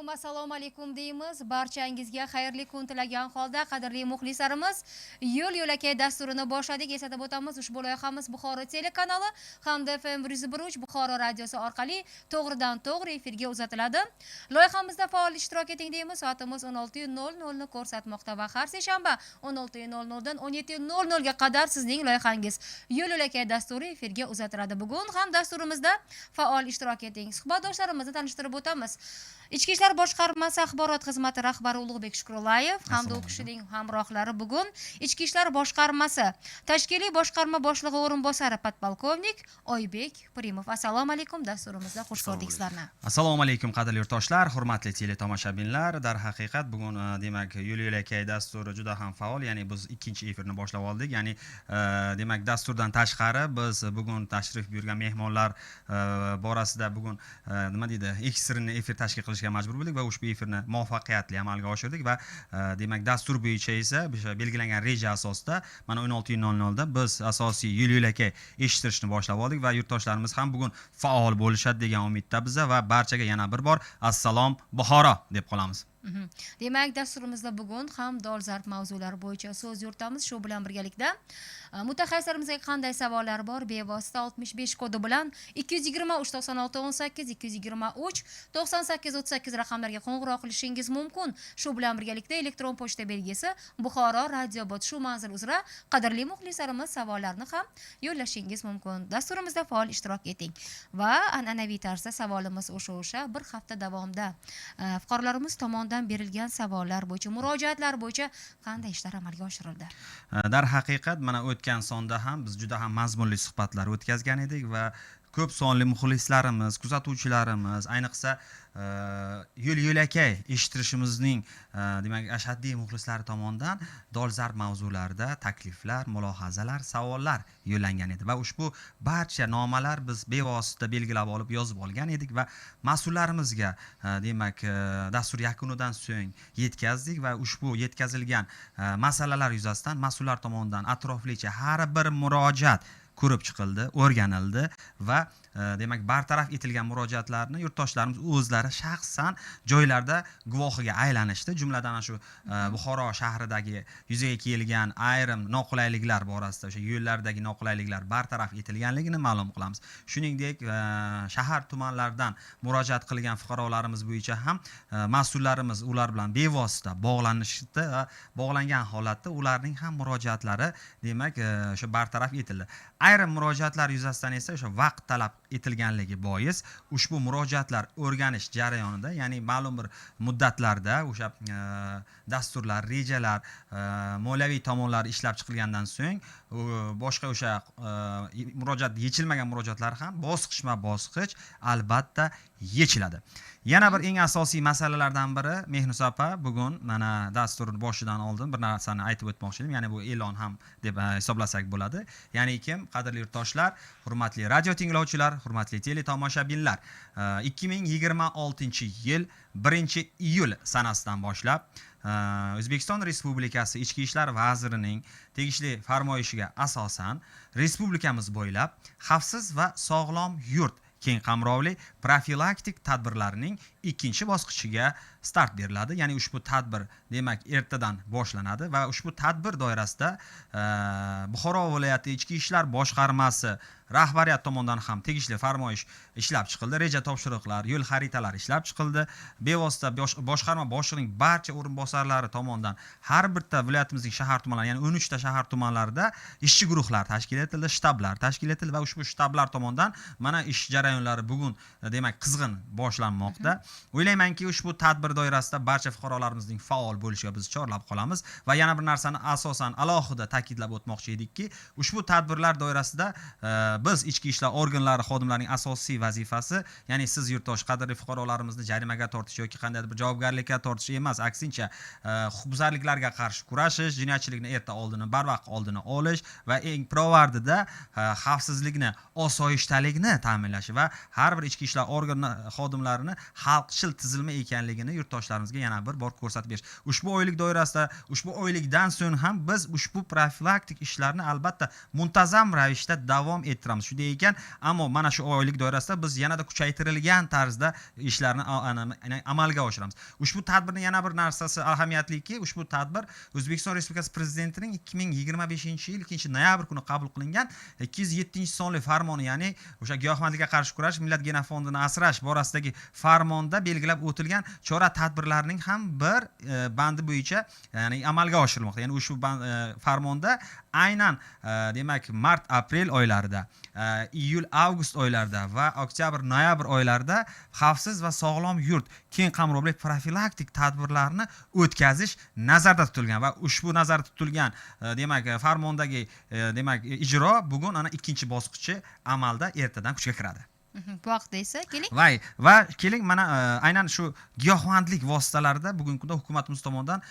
Assalomu alaykum deymiz barchangizga. Xayrli kun tilagan holda, qadrli muxlislarimiz, yo'l yo'lakay dasturini boshladik. Eslatib o'tamiz, ushbu loyihamiz Buxoro telekanali hamda FM 101.3 Buxoro radiosi orqali to'g'ridan to'g'ri efirga uzatiladi. Loyihamizda faol ishtirok eting deymiz. Soatimiz 16:00 ni ko'rsatmoqda va har seshanba 16:00 dan 17:00 ga qadar sizning loyihangiz, yo'l yo'lakay dasturi efirga uzatiladi. Bugun ham dasturimizda faol ishtirok eting. Suhbatdoshlarimizni tanishtirib o'tamiz: Ichki ishlar boshqarmasi axborot xizmati rahbari Ulug'bek Shukurullayev hamda u kishining hamrohlari, bugun Ichki ishlar boshqarmasi tashkiliy boshqarma boshlig'i o'rinbosari, podpolkovnik Oybek Pirimov. Assalomu alaykum, dasturimizda xush ko'rdik sizlarni. Assalomu alaykum, qadrli yurtdoshlar, hurmatli teletomoshabinlar. Darhaqiqat, bugun demak, yo'l yo'lakay dasturi juda ham faol, ya'ni biz ikkinchi efirni boshlab oldik. Ya'ni demak, dasturdan tashqari biz bugun tashrif buyurgan mehmonlar borasida bugun nima deydi, экстренный efir tashkil qilishga majbur bo'ldik va ushbu efirni muvaffaqiyatli amalga oshirdik. Va demak, dastur bo'yicha esa o'sha belgilangan reja asosida mana 16:00 da biz asosiy yo'l yo'lakay eshittirishni boshlab oldik va yurtdoshlarimiz ham bugun faol bo'lishadi degan umidda biza va barchaga yana bir bor "Assalom, Buxoro" deb qolamiz. Demak, dasturimizda bugun ham dolzarb mavzular bo'yicha so'z yuritamiz. Shu bilan birgalikda mutaxassislarimizga qanday savollar bor, bevosita 65 kodi bilan 223 96 18, 223 98 38 raqamlarga qo'ng'iroq qilishingiz mumkin. Shu bilan birgalikda elektron pochta belgisi Buxoro radio bot, shu manzil uzra, qadrli muxlislarimiz, savollarni ham yo'llashingiz mumkin. Dasturimizda faol ishtirok eting va an'anaviy tarzda savolimiz o'sha bir hafta davomida fuqarolarimiz tomonidan berilgan savollar bo'yicha, murojaatlar bo'yicha qanday ishlar amalga oshirildi? Darhaqiqat, mana o'tgan sonda ham biz juda ham mazmunli suhbatlar o'tkazgan edik va ko'p sonli muxlislarimiz, kuzatuvchilarimiz, ayniqsa yo'l yo'lakay eshittirishimizning demak, ashaddiy muxlislari tomonidan dolzarb mavzularda takliflar, mulohazalar, savollar yo'llangan edi va ushbu barcha nomalar biz bevosita belgilab olib, yozib olgan edik va mas'ullarimizga demak, dastur yakunidan so'ng yetkazdik va ushbu yetkazilgan masalalar yuzasidan mas'ullar tomonidan atroflicha har bir murojaat ko'rib chiqildi, o'rganildi va demak, bartaraf etilgan murojaatlarni yurtdoshlarimiz o'zlari shaxsan joylarda guvohiga aylanishdi. Jumladan, ana shu Buxoro shahridagi yuzaga kelgan ayrim noqulayliklar borasida, o'sha yo'llardagi noqulayliklar bartaraf etilganligini ma'lum qilamiz. Shuningdek, shahar tumanlardan murojaat qilgan fuqarolarimiz bo'yicha ham mas'ullarimiz ular bilan bevosita bog'lanishdi va bog'langan holatda ularning ham murojaatlari, demak, o'sha bartaraf etildi. Ayrim murojaatlar yuzasidan esa o'sha vaqt talab etilganligi bois ushbu murojaatlar o'rganish jarayonida, ya'ni ma'lum bir muddatlarda o'sha dasturlar, rejalar, moliyaviy tomonlari ishlab chiqilgandan so'ng boshqa o'sha murojaat, yechilmagan murojaatlar ham bosqichma bosqich albatta yechiladi. Yana bir eng asosiy masalalardan biri, Mehnusa opa, bugun mana dastur boshidan oldin bir narsani aytib o'tmoqchi edim, ya'ni bu e'lon ham deb hisoblasak bo'ladi. Ya'ni kim, qadrli yurtdoshlar, hurmatli radio tinglovchilar, hurmatli teletomoshabinlar, 2026-yil 1-iyul sanasidan boshlab O'zbekiston Respublikasi Ichki ishlar vazirining tegishli farmoyishiga asosan respublikamiz bo'ylab "Xavfsiz va sog'lom yurt" keng qamrovli profilaktik tadbirlarining ikkinchi bosqichiga start beriladi. Ya'ni ushbu tadbir, demak, ertadan boshlanadi va ushbu tadbir doirasida Buxoro viloyati Ichki ishlar boshqarmasi rahbariyat tomonidan ham tegishli farmoyish ishlab chiqildi, reja topshiriqlar, yo'l xaritalari ishlab chiqildi. Bevosita boshqarma boshlig'ining barcha o'rinbosarlari tomonidan har bitta viloyatimizning shahar tumanlari, ya'ni 13 ta shahar tumanlarida ishchi guruhlar tashkil etildi, shtablar tashkil etildi va ushbu shtablar tomonidan mana ish jarayonlari bugun demak, qizg'in boshlanmoqda. O'ylaymanki, ushbu tadbir doirasida barcha fuqarolarimizning faol bo'lishiga biz chorlab qolamiz. Va yana bir narsani asosan alohida ta'kidlab o'tmoqchi edikki, ushbu tadbirlar doirasida biz, ichki ishlar organlari xodimlarining asosiy vazifasi, ya'ni siz, yurtdosh, qadrli fuqarolarimizni jarimaga tortish yoki qandaydir bir javobgarlikka tortish emas, aksincha, huquqbuzarliklarga qarshi kurashish, jinoyatchilikni erta oldini, barvaqt oldini olish va eng pirovardida xavfsizlikni, osoyishtalikni ta'minlash va har bir ichki ishlar organi xodimlarini xalqchil tizilma ekanligini yurtdoshlarimizga yana bir bor ko'rsatib berish. Ushbu oylik doirasida, ushbu oylikdan so'ng ham biz ushbu profilaktik ishlarni albatta muntazam ravishda davom ettiramiz. Shunday ekan, ammo mana shu oylik doirasida biz yanada kuchaytirilgan tarzda ishlarni amalga oshiramiz. Ushbu tadbirni yana bir narsasi ahamiyatliki, ushbu tadbir O'zbekiston Respublikasi Prezidentining 2025-yil 2 noyabr kuni qabul qilingan 207 sonli farmoni, ya'ni o'sha giyohvandlikka qarshi kurash, millat genofondini asrash borasidagi farmonda belgilab o'tilgan chora tadbirlarning ham bir bandi bo'yicha, ya'ni amalga oshirilmoqda. Ya'ni ushbu farmonda aynan demak, mart, aprel oylarida, iyul, avgust oylarida va oktyabr, noyabr oylarida xavfsiz va sog'lom yurt keng qamrovli profilaktik tadbirlarni o'tkazish nazarda tutilgan va ushbu nazarda tutilgan demak, farmondagi demak, ijro bugun ana ikkinchi bosqichi amalda ertadan kuchga kiradi. Bu haqda esa keling. Vay, va keling, mana aynan shu giyohvandlik vositalarida bugungi kunda hukumatimiz tomonidan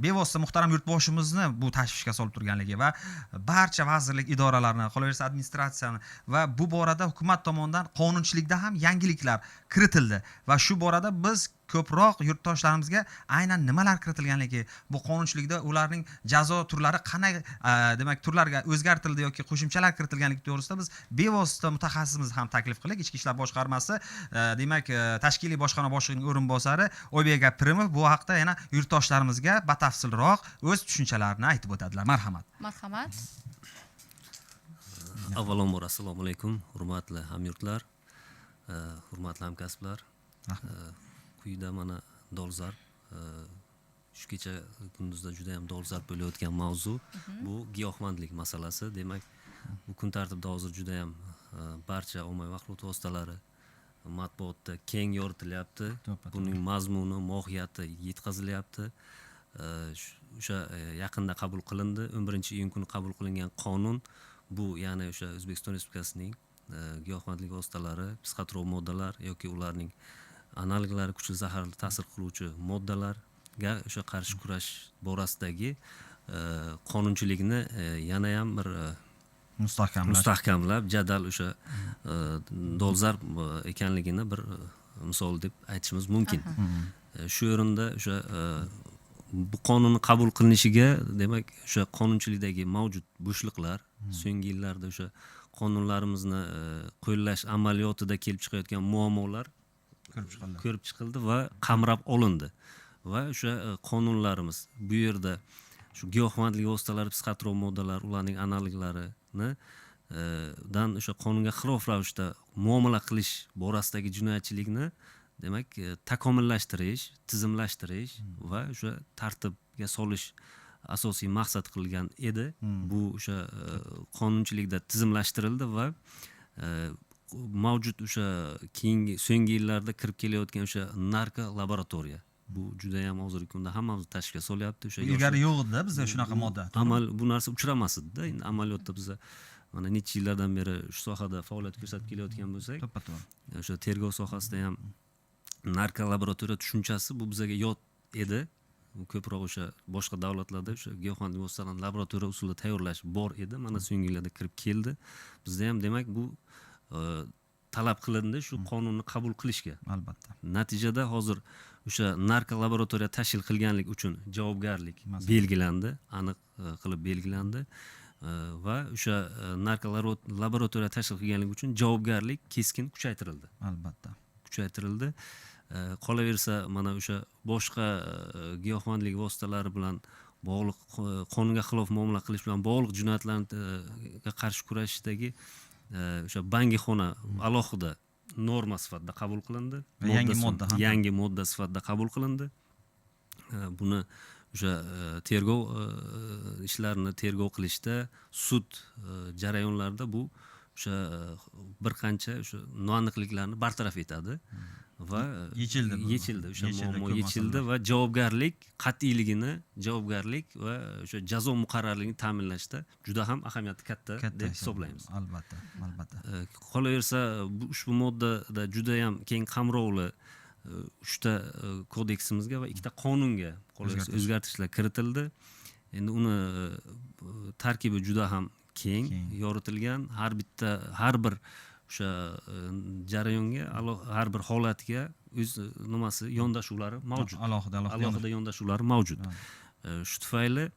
bevosita muhtaram yurtboshimizni bu tashvishga solib turganligi va barcha vazirlik idoralarini, qolaversa administratsiyani va bu borada hukumat tomonidan qonunchilikda ham yangiliklar kiritildi va shu borada biz ko'proq yurtdoshlarimizga aynan nimalar kiritilganligi, bu qonunchilikda ularning jazo turlari qanday demak, turlarga o'zgartirildi yoki qo'shimchalar kiritilganligi to'g'risida biz bevosita mutaxassisimizni ham taklif qildik. Ichki ishlar boshqarmasi demak, tashkiliy boshqarma boshlig'ining o'rinbosari Oybek Pirimov bu haqda yana yurtdoshlarimizga batafsilroq o'z tushunchalarini aytib o'tadilar. Marhamat. Marhamat. Avvalambor, assalomu alaykum, hurmatli hamyurtlar, hurmatli hamkasblar. Quyida mana dolzarb, shu kecha kunduzda juda yam dolzarb bo'layotgan mavzu bu giyohvandlik masalasi. Demak, bu kun tartibida hozir juda yam barcha ommaviy axborot vositalari, matbuotda keng yoritilyapti. To'ppa. Buning mazmuni, mohiyati yetkazilyapti. O'sha yaqinda qabul qilindi, 11 iyun kuni qabul qilingan qonun bu, ya'ni o'sha O'zbekiston Respublikasining giyohvandlik vositalari, psixotrop moddalar yoki ularning analoglari, kuchli zaharli ta'sir qiluvchi moddalarga o'sha qarshi kurash borasidagi qonunchilikni yanayam bir mustahkamlash, mustahkamlab, jadal o'sha dolzarb ekanligini bir misol deb aytishimiz mumkin. Shu o'rinda o'sha bu qonunni qabul qilinishiga, demak, o'sha qonunchilikdagi mavjud bo'shliqlar, so'nggi yillarda o'sha qonunlarimizni qo'llash amaliyotida kelib chiqayotgan muammolar ko'rib chiqildi. Ko'rib chiqildi va qamrab olindi va o'sha qonunlarimiz bu yerda shu giyohvandlik vositalari, psixotrop moddalar, ularning analoglarini dan o'sha qonunga xilof ravishda muomala qilish borasidagi jinoyatchilikni, demak, takomillashtirish, tizimlashtirish va o'sha tartibga solish asosiy maqsad qilgan edi. Bu o'sha qonunchilikda tizimlashtirildi va mavjud o'sha keyingi, so'nggi yillarda kirib kelayotgan o'sha narko laboratoriya, bu judayam hozirgi kunda hammamizni tashvishga solyapti o'sha Ilgari yo'q edida bizda shunaqa modda. Amal bu narsa uchramas edida. Endi amaliyotda biza mana necha yillardan beri shu sohada faoliyat ko'rsatib kelayotgan bo'lsak, to'ppa to'g'ri o'sha tergov sohasida ham narko laboratoriya tushunchasi bu bizaga yot edi. Bu ko'proq o'sha boshqa davlatlarda o'sha giyohvandlik vositalarini laboratoriya usulida tayyorlash bor edi. Mana so'nggi yillarda kirib keldi bizda ham. Demak, bu talab qilindi shu qonunni qabul qilishga. Natijada hozir o'sha narko laboratoriya tashkil qilganlik uchun javobgarlik Masalan. belgilandi, aniq qilib belgilandi. Va o'sha narko laboratoriya tashkil qilganlik uchun javobgarlik keskin kuchaytirildi. Kuchaytirildi. Qolaversa, mana o'sha boshqa giyohvandlik vositalari bilan bog'liq, qonunga xilof muomala qilish bilan bog'liq jinoyatlarga qarshi kurashishdagi o'sha bangixona alohida norma sifatida qabul qilindi. Va yangi modda ham. Yangi modda sifatida qabul qilindi. Buni o'sha tergov ishlarini tergov qilishda, sud jarayonlarida bu o'sha bir qancha o'sha noaniqliklarni bartaraf etadi va Yechildi bu. Yechildi o'sha Yechildi muammo, ko'p yechildi masalalar. va javobgarlik qat'iyligini, javobgarlik va o'sha jazo muqarrarligini ta'minlashda juda ham ahamiyati katta Katta deb hisoblaymiz. Albatta, albatta. Qolaversa, bu ushbu moddada judayam keng qamrovli uchta kodeksimizga va ikkita qonunga, qolaversa, O'zgartirish. o'zgartirishlar kiritildi. Endi uni tarkibi juda ham keng, Keng. yoritilgan. Har bitta, har bir o'sha jarayonga, har bir holatga. o'z nimasi, yondashuvlari mavjud. Alohida yondashuvlari mavjud. Shu tufayli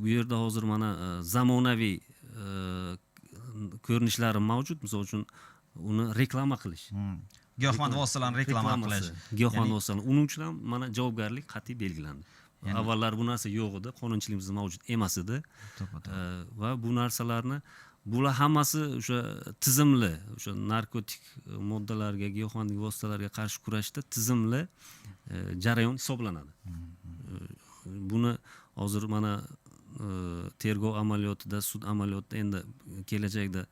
u yerda hozir mana zamonaviy ko'rinishlari mavjud. Misol uchun, uni reklama qilish. Giyohvand vositalarini reklama qilish. Giyohvand vositalarini. Uning uchun ham mana javobgarlik qat'iy belgilandi. Avvallar bu narsa yo'q edi, qonunchiligimizda mavjud emas edi. Va bu narsalarni, bular hammasi o'sha tizimli, o'sha narkotik moddalarga, giyohvandlik vositalarga qarshi kurashda tizimli jarayon hisoblanadi. Buni hozir mana tergov amaliyotida, sud amaliyotida endi kelajakda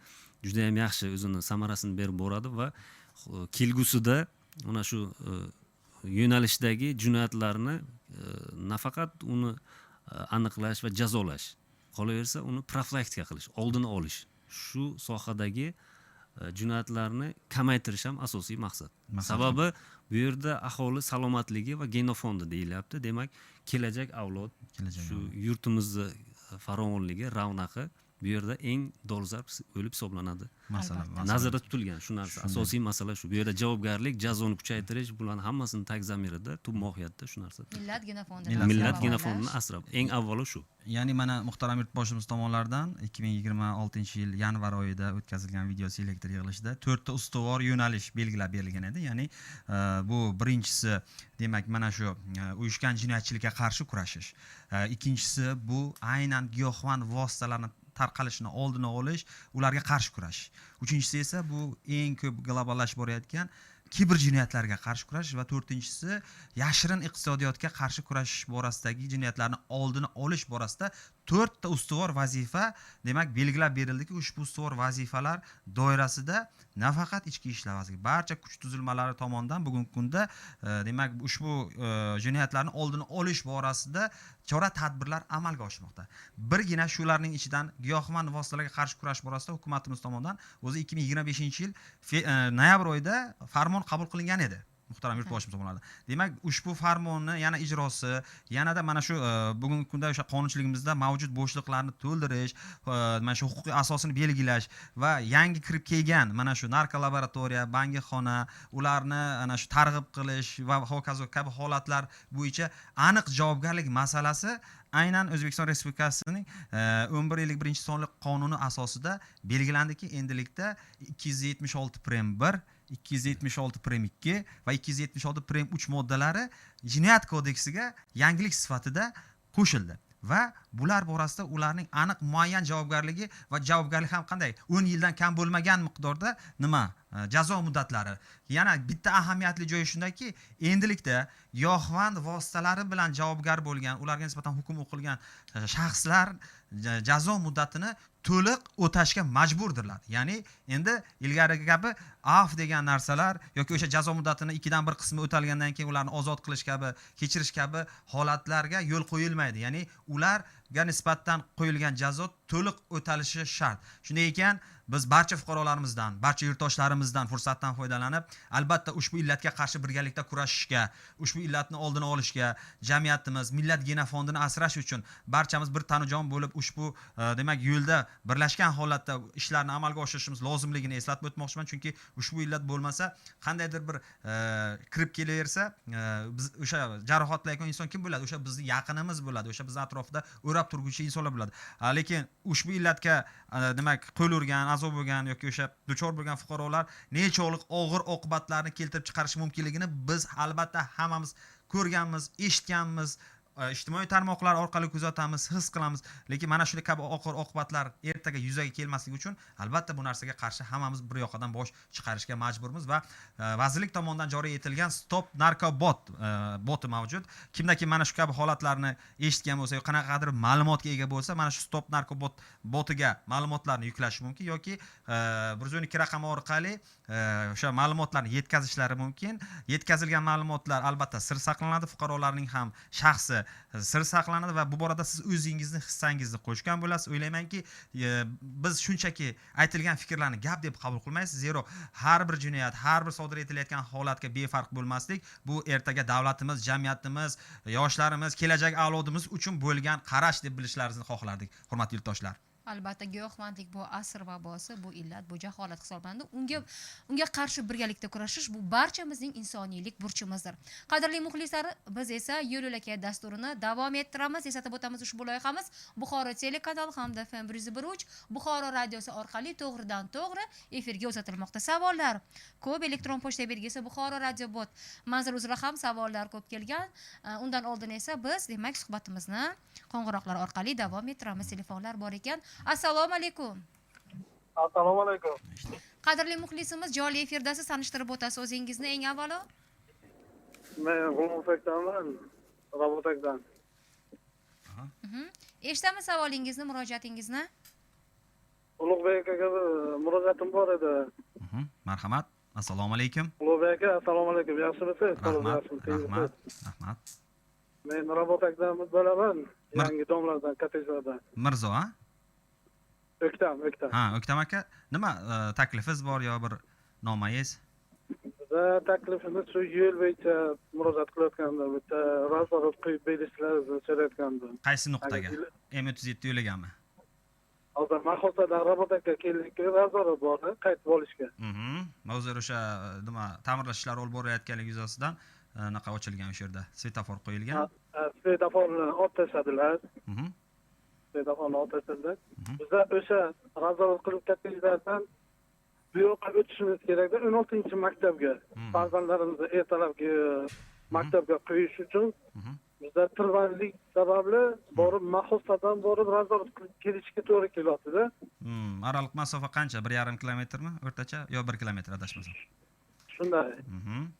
juda ham yaxshi o'zini samarasini berib boradi va kelgusida mana shu yo'nalishdagi jinoyatlarni nafaqat uni aniqlash va jazolash, qolaversa uni profilaktika qilish, oldini olish, shu sohadagi jinoyatlarni kamaytirish ham asosiy maqsad. Sababi bu yerda aholi salomatligi va genofondi deyilyapti. Demak, kelajak avlod, shu yurtimizni farovonligi, ravnaqi bu yerda eng dolzarb bo'lib hisoblanadi. Nazarda tutilgan shu narsa, asosiy masala shu. Bu yerda javobgarlik, jazoni kuchaytirish, bularni hammasini tag zamirida, tub mohiyatda shu narsa. Millat genofondini Millat genofondini asrab, eng avvalo shu. Ya'ni mana muhtaram yurtboshimiz tomonidan 2026-yil yanvar oyida o'tkazilgan video selektor yig'ilishida 4 ta ustuvor yo'nalish belgilab berilgan edi. Ya'ni bu birinchisi, demak, mana shu uyushgan jinoyatchilikka qarshi kurashish. Ikkinchisi bu aynan giyohvand vositalarni tarqalishini oldini olish, ularga qarshi kurashish. Uchinchisi esa bu eng ko'p globallashib borayotgan kiber jinoyatlarga qarshi kurashish va to'rtinchisi yashirin iqtisodiyotga qarshi kurashish borasidagi jinoyatlarni oldini olish borasida 4 ta ustuvor vazifa, demak, belgilab berildiki, ushbu ustuvor vazifalar doirasida nafaqat Ichki ishlar vazirligi, barcha kuch tuzilmalari tomonidan bugungi kunda demak, ushbu jinoyatlarni oldini olish borasida chora tadbirlar amalga oshirilmoqda. Birgina shularning ichidan giyohvand vositalarga qarshi kurash borasida hukumatimiz tomonidan o'zi 2025-yil noyabr oyida farmon qabul qilingan edi, muhtaram yurtboshimiz tomonidan. Demak, ushbu farmonni yana ijrosi, yanada mana shu bugungi kunda o'sha qonunchiligimizda mavjud bo'shliqlarni to'ldirish, mana shu huquqiy asosini belgilash va yangi kirib kelgan mana shu narkolaboratoriya, bangixona, ularni ana shu targ'ib qilish va hokazo kabi holatlar bo'yicha aniq javobgarlik masalasi aynan O'zbekiston Respublikasining 1151-sonli qonuni asosida belgilandiki, endilikda 276 prim 1, 276 prim 2 va 276 prim 3 moddalari Jinoyat kodeksiga yangilik sifatida qo'shildi va bular borasida ularning aniq muayyan javobgarligi va javobgarlik ham qanday, 10 yildan kam bo'lmagan miqdorda nima jazo muddatlari. Yana bitta ahamiyatli joyi shundaki, endilikda giyohvand vositalari bilan javobgar bo'lgan, ularga nisbatan hukm o'qilgan shaxslar jazo muddatini to'liq o'tashga majburdirlar. Ya'ni endi ilgarigi kabi af degan narsalar yoki o'sha jazo muddatini 2dan 1 qismi o'talgandan keyin ularni ozod qilish kabi, kechirish kabi holatlarga yo'l qo'yilmaydi. Ya'ni ularga nisbatan qo'yilgan jazo to'liq o'talishi shart. Shunday ekan, biz barcha fuqarolarimizdan, barcha yurtdoshlarimizdan fursatdan foydalanib, albatta ushbu illatga qarshi birgalikda kurashishga, ushbu illatni oldini olishga, jamiyatimiz, millat genofondini asrash uchun barchamiz bir tanajon bo'lib ushbu demak yo'lda birlashgan holatda ishlarni amalga oshirishimiz lozimligini eslatib o'tmoqchiman. Chunki ushbu illat bo'lmasa, qandaydir bir kirib kelaversa, biz o'sha jarohatlayotgan inson kim bo'ladi? O'sha bizning yaqinimiz bo'ladi, o'sha bizning atrofida o'rab turguvchi insonlar bo'ladi. Lekin ushbu illatga demak qo'l urgan, a'zo bo'lgan yoki o'sha duchor bo'lgan fuqarolar nechog'liq og'ir oqibatlarni keltirib chiqarishi mumkinligini biz albatta hammamiz ko'rganmiz, eshitganmiz, ijtimoiy tarmoqlar orqali kuzatamiz, his qilamiz. Lekin mana shu kabi og'ir oqibatlar ertaga yuzaga kelmasligi uchun albatta bu narsaga qarshi hammamiz bir yoqadan bosh chiqarishga majburmiz va vazirlik tomonidan joriy etilgan Stop Narkobot boti mavjud. Kimda kim mana shu kabi holatlarni eshitgan bo'lsa yoki qanaqadir ma'lumotga ega bo'lsa, mana shu Stop Narkobot botiga ma'lumotlarni yuklashi mumkin yoki 112 raqami orqali o'sha ma'lumotlarni yetkazishlari mumkin. Yetkazilgan ma'lumotlar albatta sir saqlanadi, fuqarolarning ham shaxsi sir saqlanadi va bu borada siz o'zingizni hissangizni qo'shgan bo'lasiz. O'ylaymanki, biz shunchaki aytilgan fikrlarni gap deb qabul qilmaysiz, zero har bir jinoyat, har bir sodir etilayotgan holatga befarq bo'lmaslik bu ertaga davlatimiz, jamiyatimiz, yoshlarimiz, kelajak avlodimiz uchun bo'lgan qarash deb bilishlaringizni xohlardik, hurmatli yurtdoshlar. Albatta, giyohvandlik bu asr vabosi, bu illat, bu jaholat hisoblanadi. Unga qarshi birgalikda kurashish bu barchamizning insoniylik burchimizdir. Qadrli muxlislar, biz esa yo'l yo'lakay dasturini davom ettiramiz. Eslatib o'tamiz, ushbu loyihamiz Buxoro telekanali hamda FM 101.3 Buxoro radiosi orqali to'g'ridan to'g'ri efirga uzatilmoqda. Savollar ko'p, elektron pochta belgisi Buxoro radio bot manzil uzra ham savollar ko'p kelgan. Undan oldin esa biz, demak, suhbatimizni qo'ng'iroqlar orqali davom ettiramiz. Telefonlar bor ekan. Assalomu alaykum. Assalomu alaykum. Qadrli muxlisimiz, jonli efirdasiz, tanishtirib o'tasiz o'zingizni eng avvalo. Men G'ulomsakdanman, Rabotakdan. Eshitamiz savolingizni, murojaatingizni. Ulug'bek akaga bir murojaatim bor edi. Marhamat, assalomu alaykum. Ulug'bek aka, assalomu alaykum. Yaxshimisiz? Rahmat. Yaxshimisiz? Rahmat, rahmat. Men Rabotakdan bo'laman, yangi domlardan, kottejlardan. Mirzo, a? O'ktam, O'ktam. Ha, O'ktam aka, nima taklifingiz bor yo bir nomangiz? Biza taklifimiz shu yo'l bo'yicha murojaat qilayotgandim. Bitta razворот qo'yib berishlarini so'rayotgandim. Qaysi nuqtaga? M37 yo'ligami? Hozir Maxosadan Rabotakka keldik, razворот bor, qaytib olishga. Hozir o'sha nima, ta'mirlash ishlari olib borilayotganligi yuzasidan anaqa ochilgan, o'sha yerda svetofor qo'yilgan. Svetoforni olib tashladilar. Svetoforni olib tashladilar. Biza o'sha razворот qilib kottejlardan bu yoqqa o'tishimiz kerakda, 16-maktabga. Farzandlarimizni ertalabki maktabga qo'yish uchun bizda tirbandlik sababli borib, Maxosadan borib razворот qilib kelishga to'g'ri kelyaptida. Oraliq masofa qancha? 1,5 kilometrmi o'rtacha yo 1 kilometr, adashmasam? Shunday.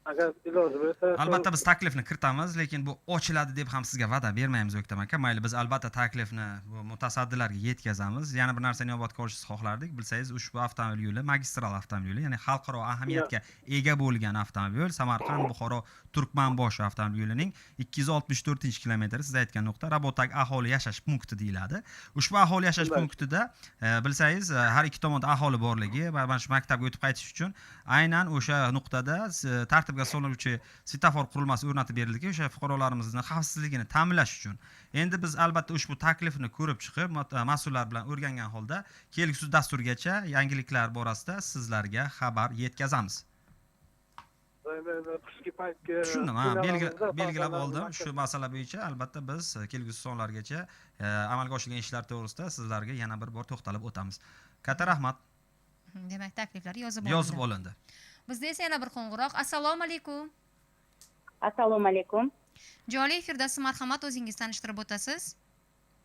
Agar iloji bo'lsa. Albatta, biz taklifni kiritamiz, lekin bu ochiladi deb ham sizga va'da bermaymiz, O'ktam aka. Mayli, biz albatta taklifni bu mutasaddilarga yetkazamiz. Yana bir narsani inobatga olishingizni xohlardik. Bilsangiz, ushbu avtomobil yo'li magistral avtomobil yo'li, ya'ni xalqaro ahamiyatga ega bo'lgan avtomobil yo'l, Samarqand, Buxoro, Turkmanboshi avtomobil yo'lining 264-kilometri, siz aytgan nuqta Rabotak aholi yashash punkti deyiladi. Ushbu aholi yashash punktida bilsangiz, har ikki tomonda aholi borligi va mana shu maktabga o'tib qaytish uchun aynan o'sha nuqtada tartibga soluvchi svetofor qurilmasi o'rnatib berildiki, o'sha fuqarolarimizni xavfsizligini ta'minlash uchun. Endi biz albatta ushbu taklifni ko'rib chiqib, mas'ullar bilan o'rgangan holda kelgusi dasturgacha yangiliklar borasida sizlarga xabar yetkazamiz. Endi qishki paytga Tushundim, ha, qiynalamiz-da, belgilab farzandlarimiz oldim. maktabga. Shu masala bo'yicha albatta biz kelgusi sonlargacha amalga oshirilgan ishlar to'g'risida sizlarga yana bir bor to'xtalib o'tamiz. Katta rahmat. Demak, takliflar yozib olindi. Yozib olindi. Bizda esa yana bir qo'ng'iroq. Assalomu alaykum. Assalomu alaykum. Jonli efirdasiz, marhamat, o'zingiz tanishtirib o'tasiz.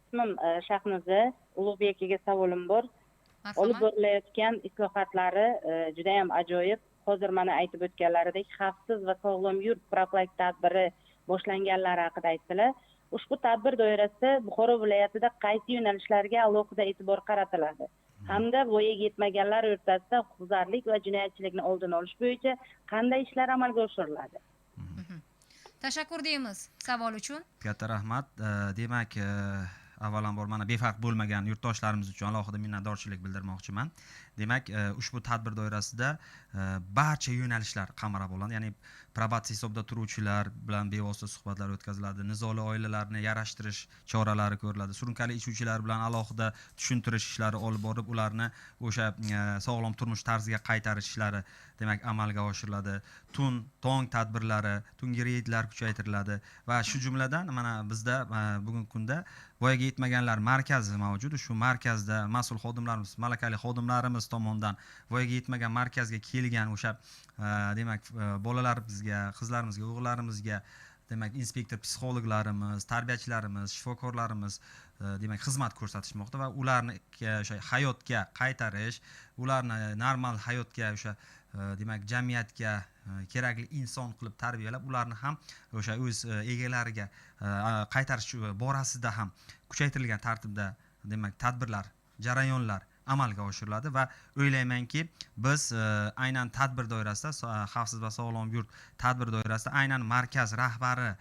Ismim Shahnoza. Ulug'bek akaga savolim bor. Olib Marhamat. borilayotgan islohotlari judayam ajoyib. Hozir mana aytib o'tganlaridek, xavfsiz va sog'lom yurt profilaktik tadbiri boshlanganlari haqida aytdilar. Ushbu tadbir doirasida Buxoro viloyatida qaysi yo'nalishlarga alohida e'tibor qaratiladi hamda voyaga yetmaganlar o'rtasida huquqbuzarlik va jinoyatchilikni oldini olish bo'yicha qanday ishlar amalga oshiriladi? Tashakkur deymiz savol uchun. Katta rahmat. Demak, avvalambor mana befarq bo'lmagan yurtdoshlarimiz uchun alohida minnatdorchilik bildirmoqchiman. Demak, ushbu tadbir doirasida barcha yo'nalishlar qamrab olindi, ya'ni probatsiya hisobida turuvchilar bilan bevosita suhbatlar o'tkaziladi, nizoli oilalarni yarashtirish choralari ko'riladi, surunkali ichuvchilar bilan alohida tushuntirish ishlari olib borib, ularni o'sha sog'lom turmush tarziga qaytarish ishlari, demak, amalga oshiriladi. Tun, tong tadbirlari, tungi reydlar kuchaytiriladi va shu jumladan mana bizda bugungi kunda voyaga yetmaganlar markazi mavjud. Shu markazda mas'ul xodimlarimiz, malakali xodimlarimiz tomonidan voyaga yetmagan markazga kelgan o'sha demak, bolalarimizga, qizlarimizga, o'g'illarimizga, demak, inspektor psixologlarimiz, tarbiyachilarimiz, shifokorlarimiz demak, xizmat ko'rsatishmoqda va ularni o'sha hayotga qaytarish, ularni normal hayotga, o'sha demak, jamiyatga kerakli inson qilib tarbiyalab, ularni ham o'sha o'z egalariga qaytarish borasida ham kuchaytirilgan tartibda, demak, tadbirlar, jarayonlar amalga oshiriladi. Va o'ylaymanki, biz aynan tadbir doirasida, xavfsiz va sog'lom yurt tadbir doirasida aynan markaz rahbari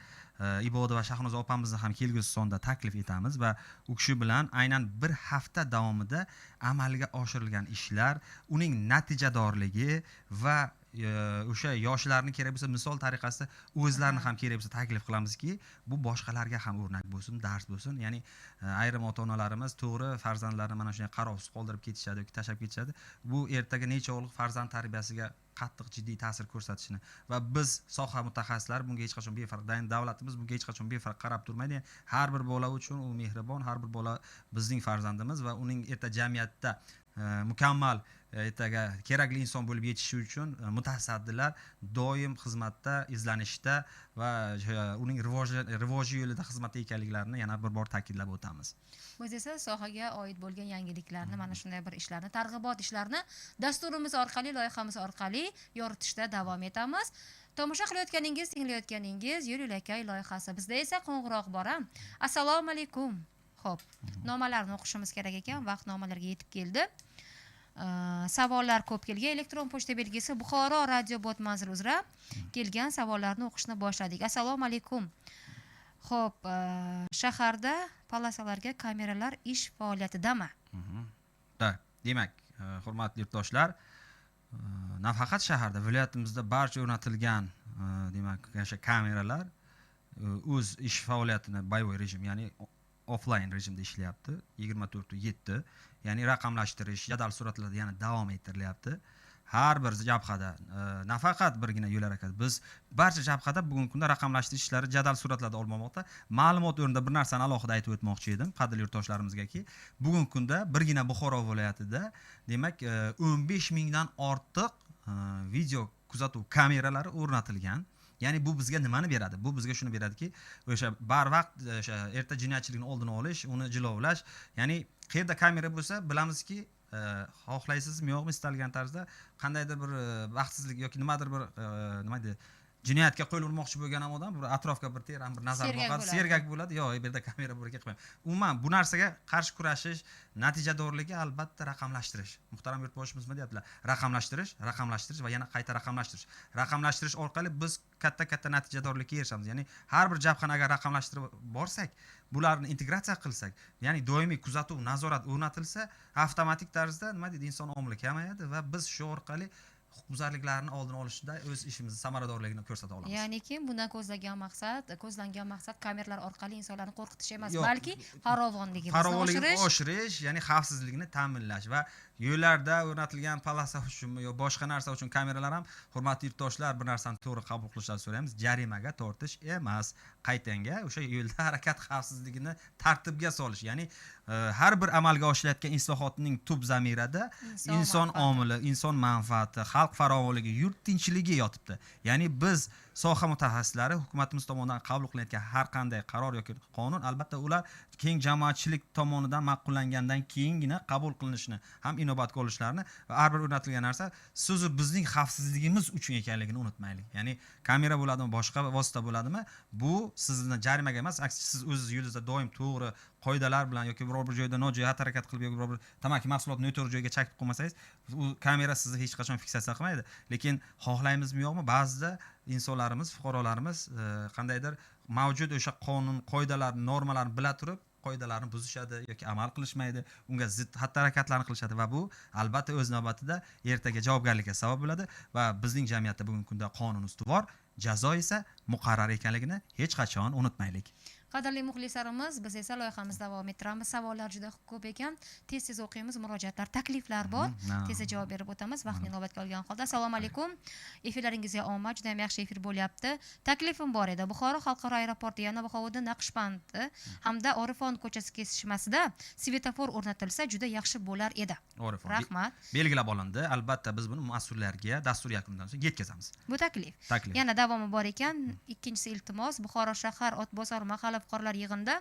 Ibodova Shahnoza opamizni ham kelgusi sonda taklif etamiz va u kishi bilan aynan bir hafta davomida amalga oshirilgan ishlar, uning natijadorligi va o'sha yoshlarni kerak bo'lsa misol tariqasida o'zlarini ham kerak bo'lsa taklif qilamizki, bu boshqalarga ham o'rnak bo'lsin, dars bo'lsin. Ya'ni ayrim ota-onalarimiz to'g'ri farzandlarini mana shunday qarovsiz qoldirib ketishadi yoki tashlab ketishadi. Bu ertaga necha yillik farzand tarbiyasiga qattiq jiddiy ta'sir ko'rsatishini va biz soha mutaxassislari bunga hech qachon befarq, davlatimiz bunga hech qachon befarq qarab turmaydi. Ya'ni har bir bola uchun u mehribon, har bir bola bizning farzandimiz va uning erta jamiyatda mukammal ertaga kerakli inson bo'lib yetishishi uchun mutasaddilar doim xizmatda, izlanishda va uning rivoji yo'lida xizmatda ekanliklarini yana bir bor ta'kidlab o'tamiz. Biz esa sohaga oid bo'lgan yangiliklarni, mana shunday bir ishlarni, targ'ibot ishlarini dasturimiz orqali, loyihamiz orqali yoritishda davom etamiz. Tomosha qilayotganingiz, tinglayotganingiz Yo'l yo'lakay loyihasi. Bizda esa qo'ng'iroq bor. Assalomu alaykum. Xo'p, nomalarni o'qishimiz kerak ekan, vaqt nomalarga yetib keldi. Savollar ko'p kelgan. Elektron pochta belgisi Buxoro radio bot manzili uzra kelgan savollarni o'qishni boshladik. Assalomu alaykum. Xo'p, shaharda polosalarga kameralar ish faoliyatidami? Da, demak, hurmatli yurtdoshlar, nafaqat shaharda, viloyatimizda barcha o'rnatilgan, demak, o'sha kameralar o'z ish faoliyatini боевой rejim, ya'ni offline rejimda ishlayapti, 24/7, ya'ni raqamlashtirish jadal sur'atlarda yana davom ettirilyapti. Har bir jabhada, nafaqat birgina yo'l harakati, biz barcha jabhada bugungi kunda raqamlashtirish ishlari jadal sur'atlarda olib bormoqda. Ma'lumot o'rnida bir narsani alohida aytib o'tmoqchi edim qadrli yurtdoshlarimizgaki, bugungi kunda birgina Buxoro viloyatida, demak, 15 mingdan ortiq video kuzatuv kameralari o'rnatilgan. Ya'ni bu bizga nimani beradi? Bu bizga shuni beradiki, o'sha barvaqt o'sha erta jinoyatchilikni oldini olish, uni jilovlash. Ya'ni qayerda kamera bo'lsa, bilamizki, xohlaysizmi yo'qmi, istalgan tarzda qandaydir bir baxtsizlik yoki nimadir bir nima deydi, jinoyatga qo'l urmoqchi bo'lgan ham odam bir atrofga bir teran bir nazar Sergak boqadi, bo'ladi. Sergak bo'ladi. Yo'q, bu yerda kamera bor ekan, qilmayman. Umuman bu narsaga qarshi kurashish natijadorligi albatta raqamlashtirish. Muhtaram yurtboshimiz nima deyaptilar? Raqamlashtirish, raqamlashtirish va yana qayta raqamlashtirish. Raqamlashtirish orqali biz katta-katta natijadorlikka erishamiz. Ya'ni har bir jabhani agar raqamlashtirib borsak, bularni integratsiya qilsak, ya'ni doimiy kuzatuv, nazorat o'rnatilsa, avtomatik tarzda nima deydi, inson omili kamayadi va biz shu orqali huquqbuzarliklarni oldini olishda o'z ishimizni samaradorligini ko'rsata olamiz. Ya'niki bundan ko'zlangan maqsad kameralar orqali insonlarni qo'rqitish emas, Yo'q. balki farovonligimizni Farovonligini oshirish, oshirish, ya'ni xavfsizlikni ta'minlash va yo'llarda o'rnatilgan polosa uchun yo boshqa narsa uchun kameralar ham, hurmatli yurtdoshlar, bir narsani to'g'ri qabul qilishlarini so'raymiz, jarimaga tortish emas, qaytanga o'sha yo'lda harakat xavfsizligini tartibga solish. Ya'ni har bir amalga oshirilayotgan islohotning tub zamirida inson inson manfaati. Omili, inson manfaati, xalq farovonligi, yurt tinchligi yotibdi. Ya'ni biz soha mutaxassislari hukumatimiz tomonidan qabul qilinayotgan har qanday qaror yoki qonun albatta ular keng jamoatchilik tomonidan ma'qullangandan keyingina qabul qilinishini ham inobatga olishlarini va har bir o'rnatilgan narsa sizu bizning xavfsizligimiz uchun ekanligini unutmaylik. Ya'ni kamera bo'ladimi, boshqa vosita bo'ladimi, bu sizni jarimaga emas, aksicha siz o'zingiz yo'lingizda doim to'g'ri qoidalar bilan yoki biror bir joyda nojo'ya harakat qilib yoki biror bir tamaki mahsulotini noto'g'ri joyga chakib qo'ymasangiz, u kamera sizni hech qachon fiksatsiya qilmaydi. Lekin xohlaymizmi yo'qmi, ba'zida insonlarimiz, fuqarolarimiz qandaydir mavjud o'sha qonun, qoidalar, normalarni bila turib qoidalarni buzishadi yoki amal qilishmaydi, unga zid xatti-harakatlarni qilishadi va bu albatta o'z navbatida ertaga javobgarlikka sabab bo'ladi va bizning jamiyatda bugungi kunda qonun ustuvor, jazo esa muqarrar ekanligini hech qachon unutmaylik. Qadrli muxlislarimiz, biz esa loyihamizni davom ettiramiz. Savollar juda ko'p ekan, tez-tez o'qiymiz, murojaatlar, takliflar bor. Tezda javob berib o'tamiz, vaqtni inobatga olgan holda. Assalomu alaykum. Efirlaringizga omad, juda ham yaxshi efir bo'lyapti. Taklifim bor edi. Buxoro xalqaro aeroporti yana Bahovuddin Naqshbandi hamda Orifon ko'chasi kesishmasida svetofor o'rnatilsa juda yaxshi bo'lar edi. Orifon. Rahmat. Belgilab olindi. Albatta biz buni mas'ullarga dastur yakunidan so'ng yetkazamiz. Bu taklif. Taklif. Yana davomi bor ekan. Ikkinchisi iltimos, Buxoro shahar Otbozor mahalla fuqarolar yig'inida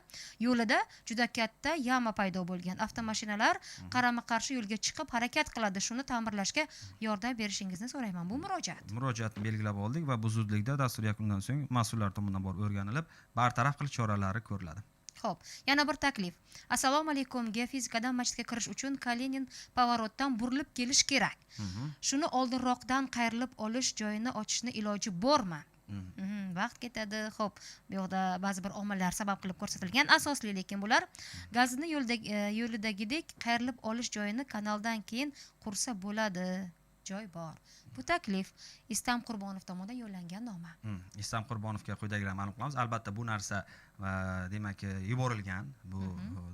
yo'lida juda katta yama paydo bo'lgan. Avtomashinalar qarama-qarshi yo'lga chiqib harakat qiladi. Shuni ta'mirlashga yordam berishingizni so'rayman. Bu murojaat. Murojaatni belgilab oldik va bu zudlikda dastur yakunidan so'ng mas'ullar tomonidan borib o'rganilib, bartaraf qilish choralari ko'riladi. Xo'p, yana bir taklif. Assalomu alaykum. Geofizikadan masjidga kirish uchun Kalinin поворот dan burilib kelish kerak. Shuni oldinroqdan qayrilib olish joyini ochishni iloji bormi? Vaqt ketadi. Xo'p, bu yoqda ba'zi bir omillar sabab qilib ko'rsatilgan, asosli, lekin bular Gazini yo'lidagidek qayrilib olish joyini kanaldan keyin qursa bo'ladi. joy bor. Bu taklif Istam Qurbonov tomonidan yo'llangan noma. Istam Qurbonovga quyidagilarni ma'lum qilamiz. Albatta bu narsa demak yuborilgan. Bu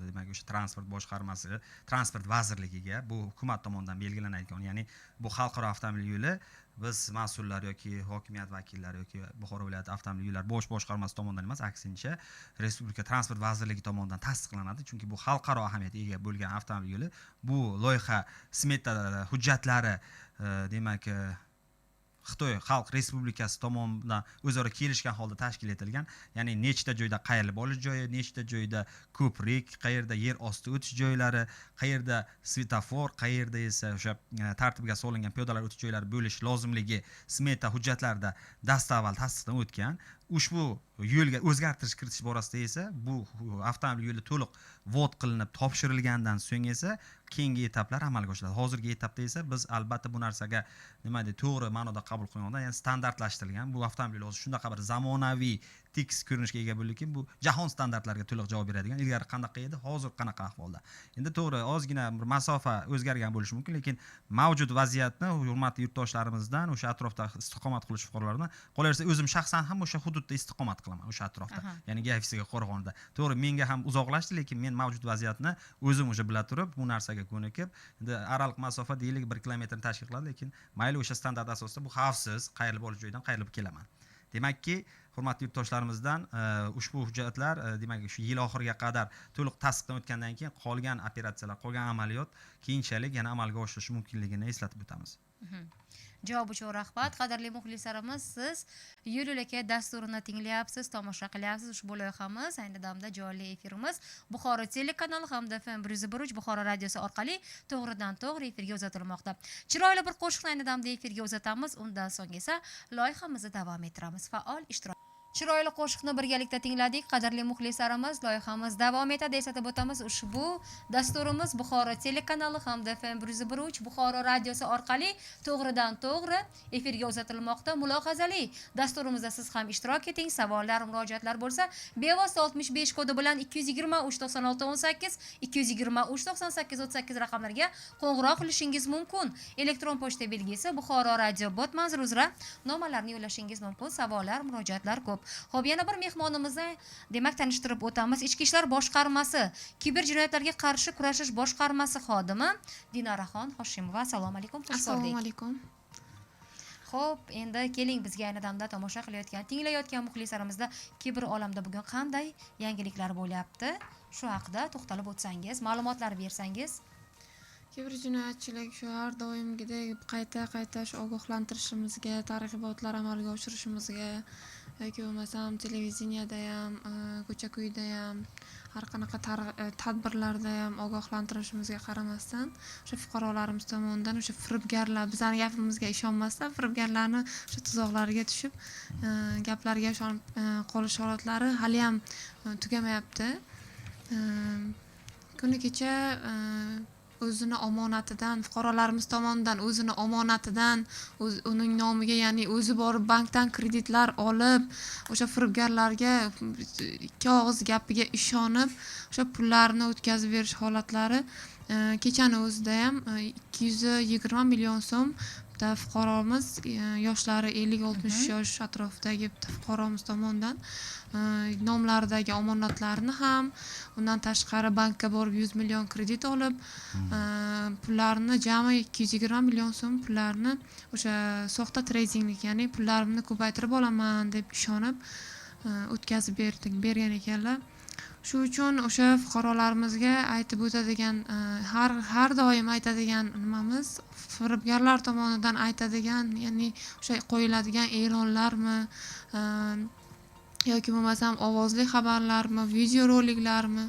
demak o'sha transport boshqarmasi, transport vazirligiga, bu hukumat tomonidan belgilanadigan, ya'ni bu xalqaro avtomobil yo'li biz mas'ullar yoki hokimiyat vakillari yoki Buxoro viloyati avtomobil yo'llar bosh boshqarmasi tomonidan emas, aksincha Respublika transport vazirligi tomonidan tasdiqlanadi. Chunki bu xalqaro ahamiyatga ega bo'lgan avtomobil yo'li. Bu loyiha smeta hujjatlari demak Xitoy Xalq Respublikasi tomonidan o'zaro kelishgan holda tashkil etilgan. Ya'ni nechta joyda qayrilib olish joyi, nechta joyda ko'prik, qayerda yer osti o'tish joylari, qayerda svetofor, qayerda esa o'sha tartibga solingan piyodalar o'tish joylari bo'lishi lozimligi smeta hujjatlarida dastavval tasdiqdan o'tgan. Ushbu yo'lga o'zgartirish kiritish borasida esa bu avtomobil yo'li to'liq vod qilinib topshirilgandan so'ng esa keyingi etaplar amalga oshiriladi. Hozirgi etapda esa biz albatta bu narsaga nima deydi, to'g'ri ma'noda qabul qilingan, ya'ni standartlashtirilgan bu avtomobil hozir shunaqa bir zamonaviy tekis ko'rinishga ega bo'ldiki, bu jahon standartlariga to'liq javob beradigan. Ilgari qanaqa edi, hozir qanaqa ahvolda. Endi to'g'ri, ozgina bir masofa o'zgargan bo'lishi mumkin, lekin mavjud vaziyatni hurmatli yurtdoshlarimizdan, o'sha atrofda istiqomat qiluvchi fuqarolardan, qolaversa o'zim shaxsan ham o'sha hududda istiqomat qilaman, o'sha atrofda, ya'ni Gayfisiga qo'rg'onida. To'g'ri, menga ham uzoqlashdi, lekin men mavjud vaziyatni o'zim o'sha bila turib, bu narsaga ko'nikib, endi araliq masofa deylik 1 kilometrni tashkil qiladi, lekin mayli o'sha standart asosida bu xavfsiz qayrilib olish joyidan qayrilib kelaman. Demakki, hurmatli yurtdoshlarimizdan ushbu hujjatlar demak shu yil oxiriga qadar to'liq tasdiqdan o'tgandan keyin qolgan operatsiyalar, qolgan amaliyot keyinchalik yana amalga oshirishi mumkinligini eslatib o'tamiz. Javob uchun rahmat. Qadrli muxlislarimiz, siz Yo'l yo'lakay dasturini tinglayapsiz, tomosha qilyapsiz. Ushbu loyihamiz ayni damda jonli efirimiz Buxoro telekanali hamda FM 101.3 Buxoro radiosi orqali to'g'ridan to'g'ri efirga uzatilmoqda. Chiroyli bir qo'shiqni ayni damda efirga uzatamiz, undan so'ng esa loyihamizni davom ettiramiz. Faol ishtirok. Chiroyli qo'shiqni birgalikda tingladik. Qadrli muxlislarimiz, loyihamiz davom etadi. Eslatib o'tamiz, ushbu dasturimiz Buxoro telekanali hamda FM 101.3 Buxoro radiosi orqali to'g'ridan to'g'ri efirga uzatilmoqda. Mulohazali dasturimizda siz ham ishtirok eting. Savollar, murojaatlar bo'lsa, bevosita 65 kodi bilan 223 96 18, 223 98 38 raqamlariga qo'ng'iroq qilishingiz mumkin. Elektron pochta belgisi Buxoro radio bot manzili uzra nomalarni yo'llashingiz mumkin. Savollar, murojaatlar ko'p. Xo'p, yana bir mehmonimizni demak tanishtirib o'tamiz. Ichki ishlar boshqarmasi kiber jinoyatlarga qarshi kurashish boshqarmasi xodimi Dinoraxon Hoshimova. Assalomu alaykum, xush ko'rdik. Assalomu alaykum. Xo'p, endi keling bizga ayni damda tomosha qilayotgan, tinglayotgan muxlislarimizda kiber olamda bugun qanday yangiliklar bo'lyapti? Shu haqida to'xtalib o'tsangiz, ma'lumotlar bersangiz. Kiber jinoyatchilik shu har doimgidek qayta-qayta shu ogohlantirishimizga, targ'ibotlar amalga oshirishimizga yoki bo'lmasam televideniyada ham, ko'cha-ko'yda ham, har qanaqa tadbirlarda ham ogohlantirishimizga qaramasdan, o'sha fuqarolarimiz tomonidan o'sha firibgarlar bizani gapimizga ishonmasdan firibgarlarni o'sha tuzoqlariga tushib, gaplarga ishonib qolish holatlari haliyam tugamayapti. Kuni kecha o'zini omonatidan, fuqarolarimiz tomonidan o'zini omonatidan, uning nomiga, ya'ni o'zi borib bankdan kreditlar olib, o'sha firibgarlarga ikki og'iz gapiga ishonib, o'sha pullarni o'tkazib berish holatlari kechani o'zida ham 220 million so'm bitta fuqaromiz, yoshlari 50-60 yosh atrofidagi bitta fuqaromiz tomonidan nomlaridagi omonatlarni ham, undan tashqari bankka borib 100 million kredit olib, pullarni jami 220 million so'm pullarni o'sha soxta tradinglik, ya'ni pullarimni ko'paytirib olaman deb ishonib o'tkazib bergan ekanlar. Shu uchun o'sha fuqarolarimizga aytib o'tadigan, har doim aytadigan nimamiz, firibgarlar tomonidan aytadigan, ya'ni o'sha qo'yiladigan e'lonlarmi, yoki bo'lmasam ovozli xabarlarmi, videoroliklarmi,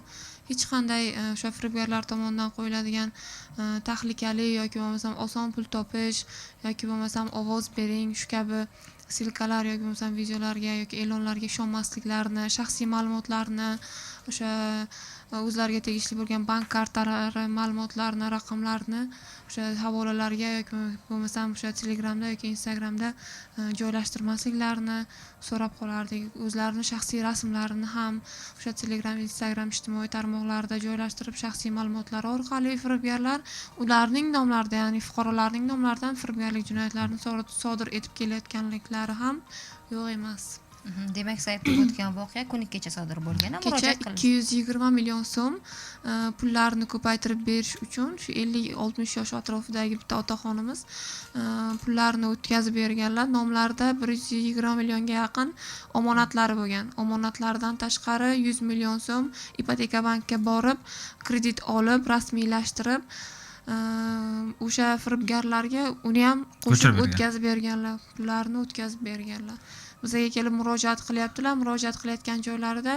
hech qanday o'sha firibgarlar tomonidan qo'yiladigan tahlikali yoki bo'lmasam oson pul topish yoki bo'lmasam ovoz bering shu kabi ссылка lar yoki bo'lmasam videolarga yoki e'lonlarga ishonmasliklarini, shaxsiy ma'lumotlarni o'sha o'zlariga tegishli bo'lgan bank kartalari ma'lumotlarini, raqamlarini o'sha havolalarga yoki bo'lmasam o'sha Telegramda yoki Instagramda joylashtirmasliklarini so'rab qolardik. O'zlarini shaxsiy rasmlarini ham o'sha Telegram, Instagram ijtimoiy tarmoqlarida joylashtirib, shaxsiy ma'lumotlari orqali firibgarlar ularning nomlarida, ya'ni fuqarolarning nomlaridan firibgarlik jinoyatlarini sodir etib kelayotganliklari ham yo'q emas. Demak, siz aytib o'tgan voqea kuni kecha sodir bo'lgan, Kecha murojaat qilindi. 220 million so'm pullarni ko'paytirib berish uchun shu 50-60 yosh atrofidagi bitta otaxonimiz pullarni o'tkazib berganlar. Nomlarida 120 millionga yaqin omonatlari bo'lgan. Omonatlaridan tashqari 100 million so'm ipoteka bankka borib, kredit olib, rasmiylashtirib, o'sha firibgarlarga uni ham qo'shib Ko'chirib bergan. o'tkazib berganlar, pullarni o'tkazib berganlar. Bizga kelib murojaat qilyaptilar. Murojaat qilayotgan joylarida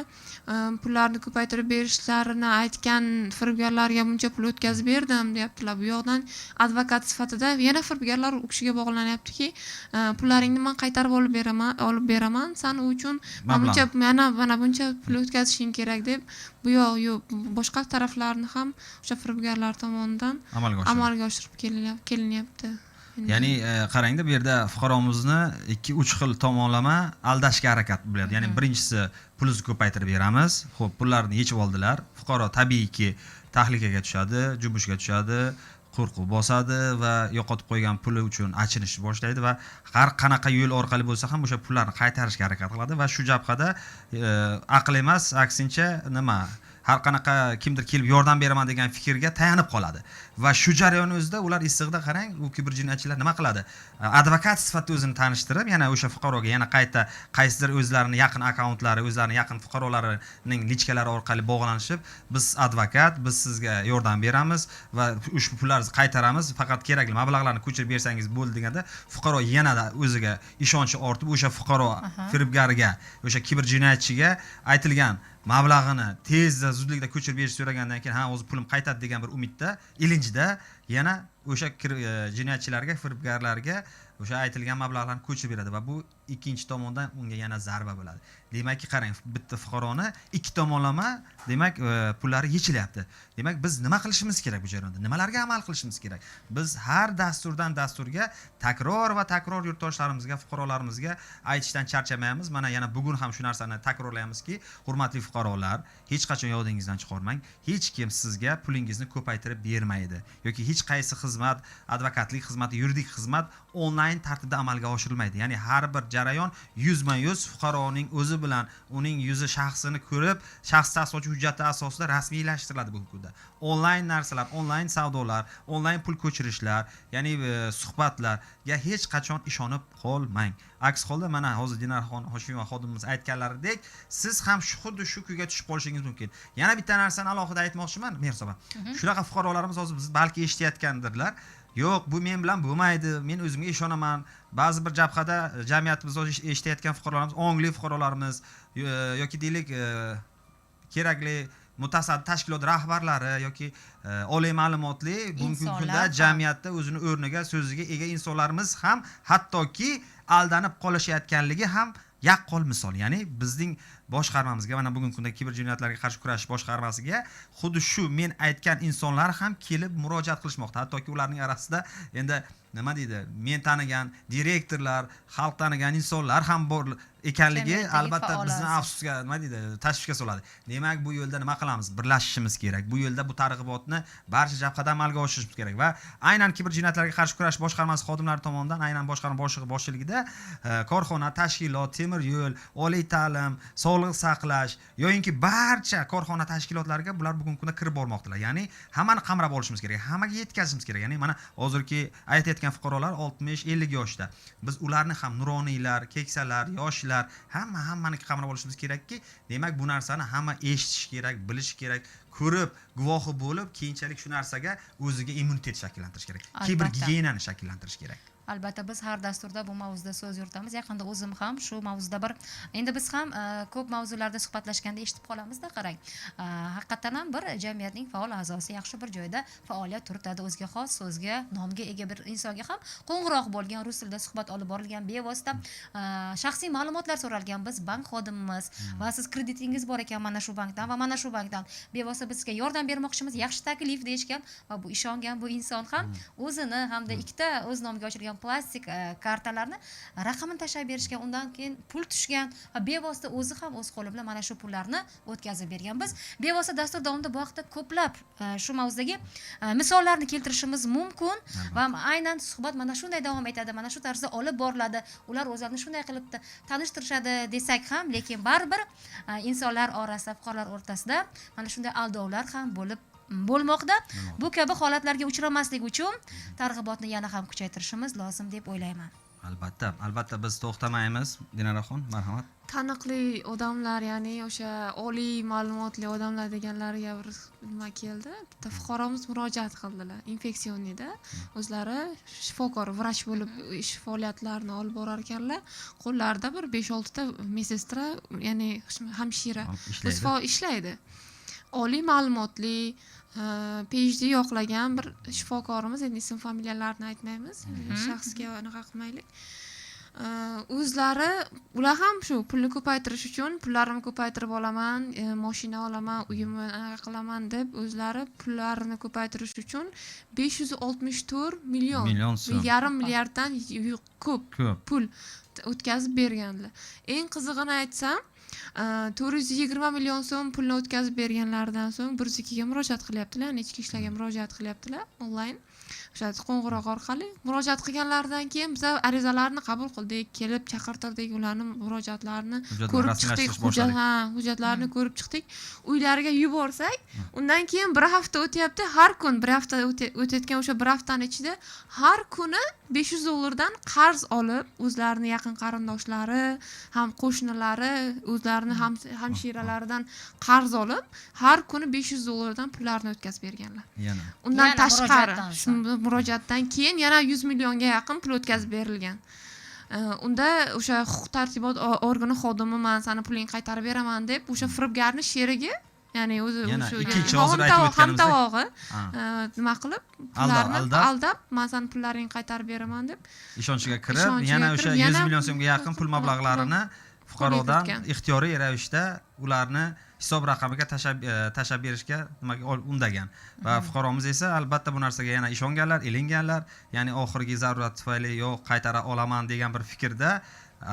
pullarni ko'paytirib berishlarini aytgan firibgarlarga buncha pul o'tkazib berdim deyaptilar. Bu yoqdan advokat sifatida yana firibgarlar u kishiga bog'lanyaptiki, pullaringni man qaytarib olib beraman, san u uchun mana buncha, mana mana buncha pul o'tkazishing kerak deb, bu yoq yo'q, boshqa taraflarni ham o'sha firibgarlar tomonidan amalga oshirildi. Amalga oshirib kelinyapti. Ya'ni qarangda, bu yerda fuqaromizni ikki uch xil tomonlama aldashga harakat bo'lyapti. Ya'ni birinchisi, pulingizni ko'paytirib beramiz. Ho'p, pullarni yechib oldilar. Fuqaro tabiiyki tahlikaga tushadi, jumbushga tushadi, qo'rquv bosadi va yo'qotib qo'ygan puli uchun achinishni boshlaydi va har qanaqa yo'l orqali bo'lsa ham o'sha pullarni qaytarishga harakat qiladi va shu jabhada aql emas, aksincha, nima, har qanaqa kimdir kelib yordam beraman degan fikrga tayanib qoladi. Va shu jarayonni o'zida ular issig'ida, qarang, u kiberjinoyatchilar nima qiladi? Advokat sifatida o'zini tanishtirib, yana o'sha fuqaroga yana qayta qaysidir o'zlarini yaqin akkauntlari, o'zlarini yaqin fuqarolarining личка lari orqali bog'lanishib, biz advokat, biz sizga yordam beramiz va ushbu pullarni qaytaramiz, faqat kerakli mablag'larni ko'chirib bersangiz bo'ldi deganda, fuqaro yanada o'ziga ishonchi ortib, o'sha fuqaro firibgariga, o'sha kiberjinoyatchiga aytilgan mablag'ini tezda, zudlikda ko'chirib berishni so'ragandan keyin, ha, o'zi pulim qaytadi degan bir umidda, ilinjda yana o'sha jinoyatchilarga, firibgarlarga o'sha aytilgan mablag'larni ko'chirib beradi va bu ikkinchi tomondan unga yana zarba bo'ladi. Demakki, qarang, bitta fuqaroni ikki tomonlama, demak, pullari yechilyapti. Demak, biz nima qilishimiz kerak bu jarayonda, nimalarga amal qilishimiz kerak? Biz har dasturdan dasturga takror va takror yurtdoshlarimizga, fuqarolarimizga aytishdan charchamaymiz. Mana yana bugun ham shu narsani takrorlayapmizki, hurmatli fuqarolar, hech qachon yodingizdan chiqarmang, hech kim sizga pulingizni ko'paytirib bermaydi yoki hech qaysi xizmat, advokatlik xizmati, yuridik xizmat onlayn tartibda amalga oshirilmaydi. Ya'ni har bir jarayon 100% fuqaroning o'zi bilan, uning yuzi, shaxsini ko'rib, shaxs tasdiqlovchi hujjati asosida rasmiylashtiriladi. Bugungi kunda onlayn narsalar, onlayn savdolar, onlayn pul ko'chirishlar, ya'ni suhbatlarga hech qachon ishonib qolmang. Aks holda, mana hozir Dinarxon Hoshimova xodimimiz aytganlaridek, siz ham shu xuddi shu kuyga tushib qolishingiz mumkin. Yana bitta narsani alohida aytmoqchiman, Mehrisoba. Shunaqa fuqarolarimiz hozir bizni balki eshitayotgandirlar: yo'q, bu men bilan bo'lmaydi, men o'zimga ishonaman. Ba'zi bir jabhada jamiyatimizda eshitayotgan fuqarolarimiz, ongli fuqarolarimiz yoki deylik, kerakli mutasaddi tashkilot rahbarlari yoki oliy ma'lumotli, bugungi insonlar kunda ham. jamiyatda o'zini o'rniga, so'ziga ega insonlarimiz ham hattoki aldanib qolishayotganligi ham yaqqol misol. Ya'ni bizning boshqarmamizga, mana bugungi kunda kiberjinoyatlarga qarshi kurashish boshqarmasiga xuddi shu men aytgan insonlar ham kelib murojaat qilishmoqda. Hattoki ularning orasida endi, nima deydi, men tanigan direktorlar, xalq tanigan insonlar ham bor ekanligi Jamiyatdagi albatta bizni faollar. afsusga, nima deydi, tashvishga soladi. Demak, bu yo'lda nima qilamiz? Birlashishimiz kerak. Bu yo'lda bu targ'ibotni barcha jabhada amalga oshirishimiz kerak va aynan kiberjinoyatlarga qarshi kurashish boshqarmasi xodimlari tomonidan, aynan boshqarma boshlig'i boshchiligida korxona, tashkilot, temir yo'l, oliy ta'lim, sog'liqni saqlash yoyinki barcha korxona tashkilotlarga bular bugungi kunda kirib bormoqdalar. Ya'ni hammani qamrab olishimiz kerak, hammaga yetkazishimiz kerak. Ya'ni mana hozirgi aytayotgan fuqarolar 60-50 yoshda, biz ularni ham, nuroniylar, keksalar, yoshlar, hammani qamrab olishimiz kerakki, demak, bu narsani hamma eshitishi kerak, bilishi kerak, ko'rib, guvohi bo'lib, keyinchalik shu narsaga o'ziga immunitet shakllantirish kerak, Albatta. Kiber gigiyenani shakllantirish kerak. Albatta, biz har dasturda bu mavzuda so'z yuritamiz. Yaqinda o'zim ham shu mavzuda bir, endi biz ham ko'p mavzularda suhbatlashganda eshitib qolamizda, qarang, haqiqatdan ham bir jamiyatning faol a'zosi yaxshi bir joyda faoliyat yuritadi, o'ziga xos so'zga, nomga ega bir insonga ham qo'ng'iroq bo'lgan, rus tilida suhbat olib borilgan, bevosita shaxsiy ma'lumotlar so'ralgan. Biz bank xodimimiz va siz kreditingiz bor ekan mana shu bankdan va mana shu bankdan, bevosita biz sizga yordam bermoqchimiz, yaxshi taklif deyishgan va bu ishongan bu inson ham o'zini hamda ikkita o'z nomiga ochilgan plastik kartalarni raqamini tashlab berishgan, undan keyin pul tushgan va bevosita o'zi ham o'z qo'li bilan mana shu pullarni o'tkazib bergan. Biz bevosita dastur davomida bu haqda ko'plab shu mavzudagi misollarni keltirishimiz mumkin va aynan suhbat mana shunday davom etadi, mana shu tarzda olib boriladi, ular o'zlarini shunday qilib tanishtirishadi desak ham, lekin baribir insonlar orasida, fuqarolar o'rtasida mana shunday aldovlar ham bo'lib bo'lmoqda. Bu kabi holatlarga uchramaslik uchun targ'ibotni yana ham kuchaytirishimiz lozim deb o'ylayman. Albatta, albatta, biz to'xtamaymiz. Dinaraxon, marhamat. Taniqli odamlar, ya'ni o'sha oliy ma'lumotli odamlar deganlariga bir nima keldi, bitta fuqaromiz murojaat qildilar. Инфекционный da o'zlari shifokor, vrach bo'lib ish faoliyatlarini olib borar ekanlar. Qo'llarida bir besh oltita медсестра, ya'ni hamshira ishlaydi. Ishlaydi. Oliy ma'lumotli, PhD yoqlagan bir shifokorimiz, endi ism familiyalarini aytmaymiz, shaxsga anaqa qilmaylik. O'zlari ular ham shu pulni ko'paytirish uchun, pullarimni ko'paytirib olaman, moshina olaman, uyimni anaqa qilaman deb, o'zlari pullarini ko'paytirish uchun 564 million Million so'm. yarim milliarddan ko'p ko'p pul o'tkazib bergandilar. Eng qizig'ini aytsam, 420 million so'm pulni o'tkazib berganlaridan so'ng 102ga murojaat qilyaptilar, ya'ni ichki ishlarga murojaat qilyaptilar onlayn, o'sha qo'ng'iroq orqali murojaat qilganlaridan keyin biza arizalarni qabul qildik, kelib chaqirtirdik ularni, murojaatlarini Hujjatlarni ko'rib chiqdik. rasmiylashtirishni Hujjat boshladik. Ha, hujjatlarni ko'rib chiqdik. Uylariga yuborsak, undan keyin bir hafta o'tyapti. Har kun bir hafta o'tayotgan, o'sha bir haftani ichida har kuni 500 dollardan qarz olib, o'zlarini yaqin qarindoshlari ham, qo'shnilari, o'zlarini ham hamshiralaridan qarz olib, har kuni 500 dollardan pullarni o'tkazib berganlar. Yana Undan Yana tashqari, murojaatdan shu murojaatdan keyin yana 100 millionga yaqin pul o'tkazib berilgan. Unda o'sha huquq tartibot organi xodimiman, sani pulingni qaytarib beraman deb, o'sha firibgarni sherigi, ya'ni o'zi Yana o'sha ikkinchi hozir aytib o'tganimizdek. Hamtovog'i Ha. nima qilib, Aldab, pullarni aldab. aldab, man sani pullaringni qaytarib beraman deb ishonchiga kirib, ishonchiga yana kirib, o'sha 100 yana million so'mga yaqin pul mablag'larini fuqarodan kiritgan. ixtiyoriy ravishda ularni hisob raqamiga tashlab berishga nimaga undagan va fuqaromiz esa albatta bu narsaga yana ishonganlar, ilinganlar, ya'ni oxirgi zarurat tufayli yo'q, qaytara olaman degan bir fikrda.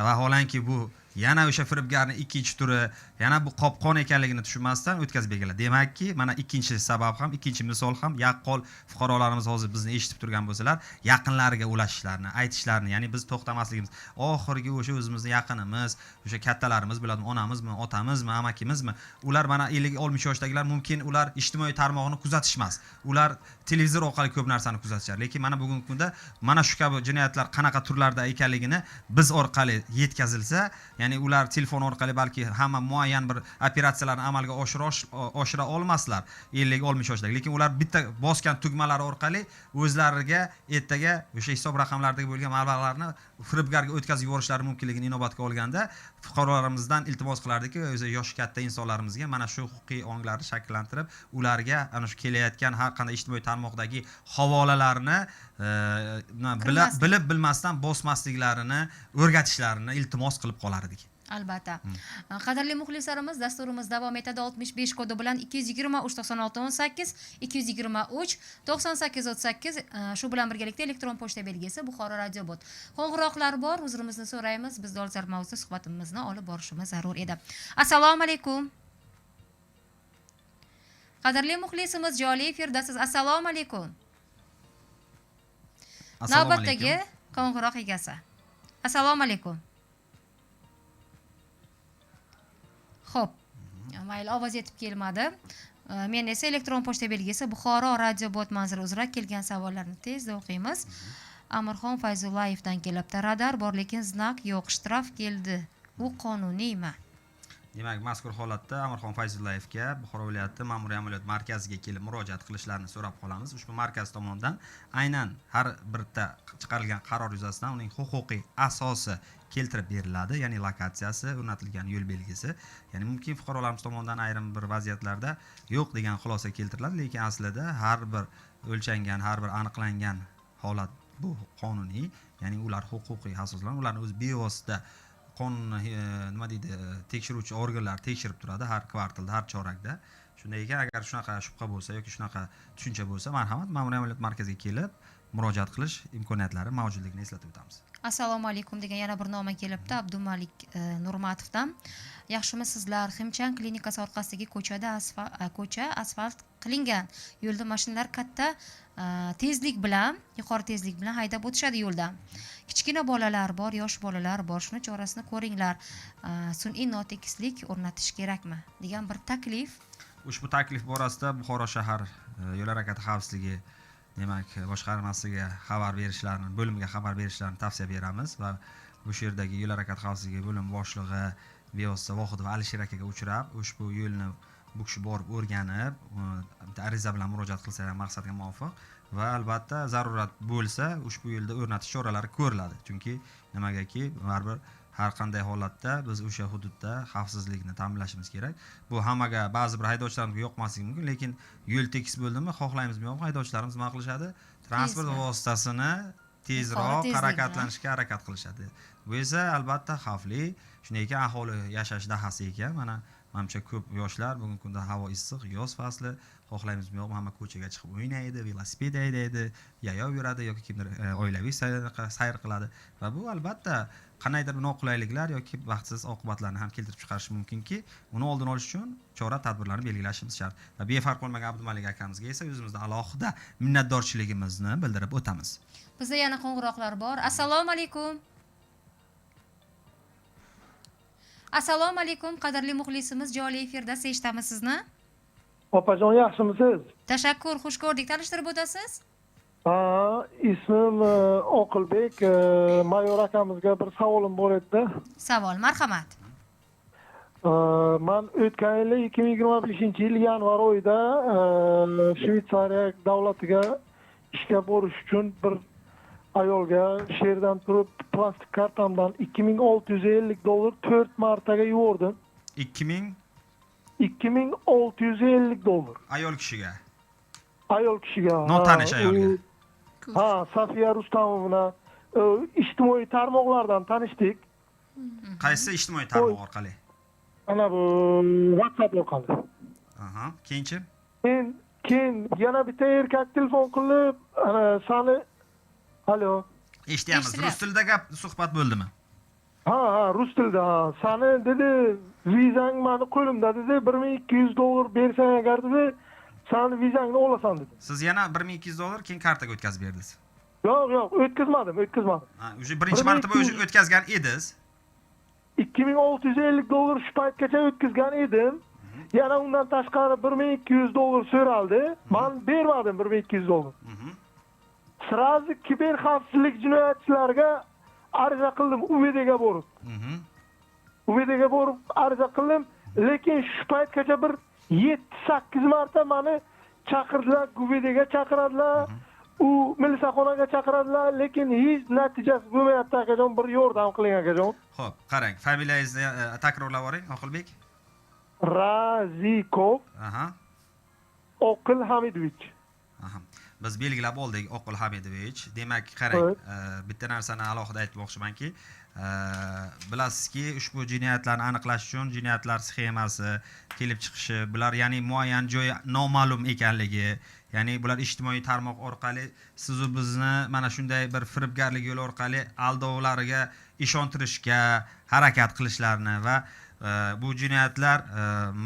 Vaholanki bu yana o'sha firibgarni ikkinchi turi, yana bu qopqon ekanligini tushunmasdan o'tkazib berganlar. Demakki, mana ikkinchi sabab ham, ikkinchi misol ham yaqqol. Fuqarolarimiz hozir bizni eshitib turgan bo'lsalar, yaqinlariga ulashishlarini, aytishlarini, ya'ni biz to'xtamasligimiz, oxirgi o'sha o'zimizni yaqinimiz, o'sha kattalarimiz bo'ladimi, onamizmi, otamizmi, amakimizmi, ular mana 50-60 yoshdagilar, mumkin ular ijtimoiy tarmoqni kuzatishmas, ular televizor orqali ko'p narsani kuzatishar, lekin mana bugungi kunda mana shu kabi jinoyatlar qanaqa turlarda ekanligini biz orqali yetkazilsa, ya'ni ular telefon orqali balki hamma muayyan bir operatsiyalarni amalga oshira olmaslar 50-60 yoshdagi, lekin ular bitta bosgan tugmalari orqali o'zlariga ertaga o'sha hisob raqamlaridagi bo'lgan mablag'larni firibgarga o'tkazib yuborishlari mumkinligini inobatga olganda, fuqarolarimizdan iltimos qilardiki, o'zi yoshi katta insonlarimizga mana shu huquqiy onglarni shakllantirib, ularga ana shu kelayotgan har qanday ijtimoiy tarmoqdagi havolalarni nima, Kirmaslik. bilib bilmasdan bosmasliklarini o'rgatishlarini iltimos qilib qolar edik. Albatta, qadrli muxlislarimiz, dasturimiz davom etadi. 65 kodi bilan 223 96 18, 223 98 38, shu bilan birgalikda elektron pochta belgisi Buxoro radio bot. Qo'ng'iroqlar bor, uzrimizni so'raymiz, biz dolzarb mavzuda suhbatimizni olib borishimiz zarur edi. Assalomu alaykum, qadrli muxlisimiz, jonli efirdasiz. Assalomu alaykum. Assalomu Navbatdagi alaykum. qo'ng'iroq egasi, assalomu alaykum. Xo'p, mayli, ovoz yetib kelmadi. Men esa elektron pochta belgisi Buxoro radio bot manzili uzra kelgan savollarni tezda o'qiymiz. Amirxon Fayzullayevdan kelibdi: radar bor, lekin знак yo'q, shtraf keldi, u qonuniymi? Demak, mazkur holatda Amirxon Fayzullayevga Buxoro viloyati ma'muriy amaliyot markaziga kelib murojaat qilishlarini so'rab qolamiz. Ushbu markaz tomonidan aynan har bitta chiqarilgan qaror yuzasidan uning huquqiy asosi keltirib beriladi, ya'ni lokatsiyasi, o'rnatilgan yo'l belgisi. Ya'ni mumkin fuqarolarimiz tomonidan ayrim bir vaziyatlarda yo'q degan xulosa keltiriladi, lekin aslida har bir o'lchangan, har bir aniqlangan holat bu qonuniy, ya'ni ular huquqiy asoslanib, ularni o'zi bevosita qonun nima deydi, tekshiruvchi organlar tekshirib turadi har kvartalda, har chorakda. Shunday ekan, agar shunaqa shubha bo'lsa yoki shunaqa tushuncha bo'lsa, marhamat, ma'muriy amaliyot markaziga kelib murojaat qilish imkoniyatlari mavjudligini eslatib o'tamiz. Assalomu alaykum degan yana bir noma kelibdi Abdumalik Nurmatovdan. Yaxshimisizlar? Ximchan klinikasi orqasidagi ko'chada ko'cha asfalt qilingan. Yo'lda mashinalar katta tezlik bilan, yuqori tezlik bilan haydab o'tishadi yo'ldan. Kichkina bolalar bor, yosh bolalar bor. Shuni chorasini ko'ringlar. Sun'iy notekislik o'rnatish kerakmi degan bir taklif. Ushbu taklif borasida Buxoro shahar yo'l harakati xavfsizligi, demak, boshqarmasiga xabar berishlarini, bo'limiga xabar berishlarini tavsiya beramiz va bu yerdagi yo'l harakati xavfsizligi bo'limi boshlig'i bevosita Vohidov Alisher akaga uchrab, ushbu yo'lni bu kishi borib o'rganib, bitta ariza bilan murojaat qilsa ham maqsadga muvofiq va albatta zarurat bo'lsa ushbu yo'lda o'rnatish choralari ko'riladi. Chunki nimagaki, baribir har qanday holatda biz o'sha hududda xavfsizlikni ta'minlashimiz kerak. Bu hammaga, ba'zi bir haydovchilarimizga yoqmasligi mumkin, lekin yo'l tekis bo'ldimi, xohlaymizmi yo'qmi, haydovchilarimiz nima qilishadi? Transport vositasini tezroq Yuqori tezlik bilan. Harakatlanishga harakat qilishadi. Bu esa albatta xavfli. Shunday ekan, aholi yashash dahasi ekan, mana manimcha ko'p yoshlar bugungi kunda havo issiq, yoz fasli, xohlaymizmi yo'qmi, hamma ko'chaga chiqib o'ynaydi, velosiped haydaydi, yayov yuradi yoki kimdir oilaviy sayr qiladi va bu albatta qandaydir noqulayliklar yoki baxtsiz oqibatlarni ham keltirib chiqarishi mumkinki, uni oldini olish uchun chora tadbirlarni belgilashimiz shart. Va befarq bo'lmagan Abdumalik akamizga esa o'zimizda alohida minnatdorchiligimizni bildirib o'tamiz. Bizda yana qo'ng'iroqlar bor. Assalomu alaykum. Assalomu alaykum, qadrli muxlisimiz, jonli efirda, eshitamiz sizni. Opajon, yaxshimisiz? Tashakkur, xush ko'rdik. Tanishtirib o'tasiz? Ha, ismim Oqilbek. Mayor akamizga bir savolim bor edi. Savol, marhamat. Man o'tgan yili 2025 yil yanvar oyida Shvetsariya davlatiga ishga borish uchun bir ayolga shu yerdan turib plastik kartamdan 2650 dollar to'rt martaga yubordim. 2000 2650 dollar. Ayol kishiga? Ayol kishiga. Ha, Notanish ayolga? Ha, Safiya Rustamovna. Ijtimoiy tarmoqlardan tanishdik. Qaysi ijtimoiy tarmoq orqali? Ana bu WhatsApp orqali. Aha, keyinchi? Keyin yana bitta erkak telefon qilib, ana sani, alo. Eshityapmiz. Eshitilyapti. Rus tilida gap, suhbat bo'ldimi? Ha, rus tilida, ha. Sani, dedi, vizang mani qo'limda, dedi, 1200 dollar bersang agar, dedi, sani vizangni olasan, dedi. Siz yana 1200 dollar keyin kartaga o'tkazib berdingiz? Yo'q, o'tkazmadim, o'tkazmadim. Ha, уже birinchi marotaba 1200 o'zi o'tkazgan edingiz. 2650 dollar shu paytgacha o'tkazgan edim. Yana undan tashqari 1200 dollar so'raldi. Man bermadim 1200 dollar. Сразу kiber xavfsizlik jinoyatchilariga ariza qildim УВД ga borib. УВД ga borib ariza qildim, lekin shu paytgacha bir 7-8 marta mani chaqirdilar, ГУВД ga chaqiradilar, u milisaxonaga chaqiradilar, lekin hech natijasi bo'lmayapti, akajon, bir yordam qiling, akajon. Xo'p, qarang, familiyangizni takrorlab yuboring, Oqilbek. Razikov Oqil Hamidovich. Aha. Biz belgilab oldik, Oqil Hamidovich. Demak, qarang, bitta narsani alohida aytmoqchimanki, bilasizki, ushbu jinoyatlarni aniqlash uchun jinoyatlar sxemasi, kelib chiqishi, bular ya'ni muayyan joyi noma'lum ekanligi, ya'ni bular ijtimoiy tarmoq orqali sizu bizni mana shunday bir firibgarlik yo'li orqali aldovlariga ishontirishga harakat qilishlarini va bu jinoyatlar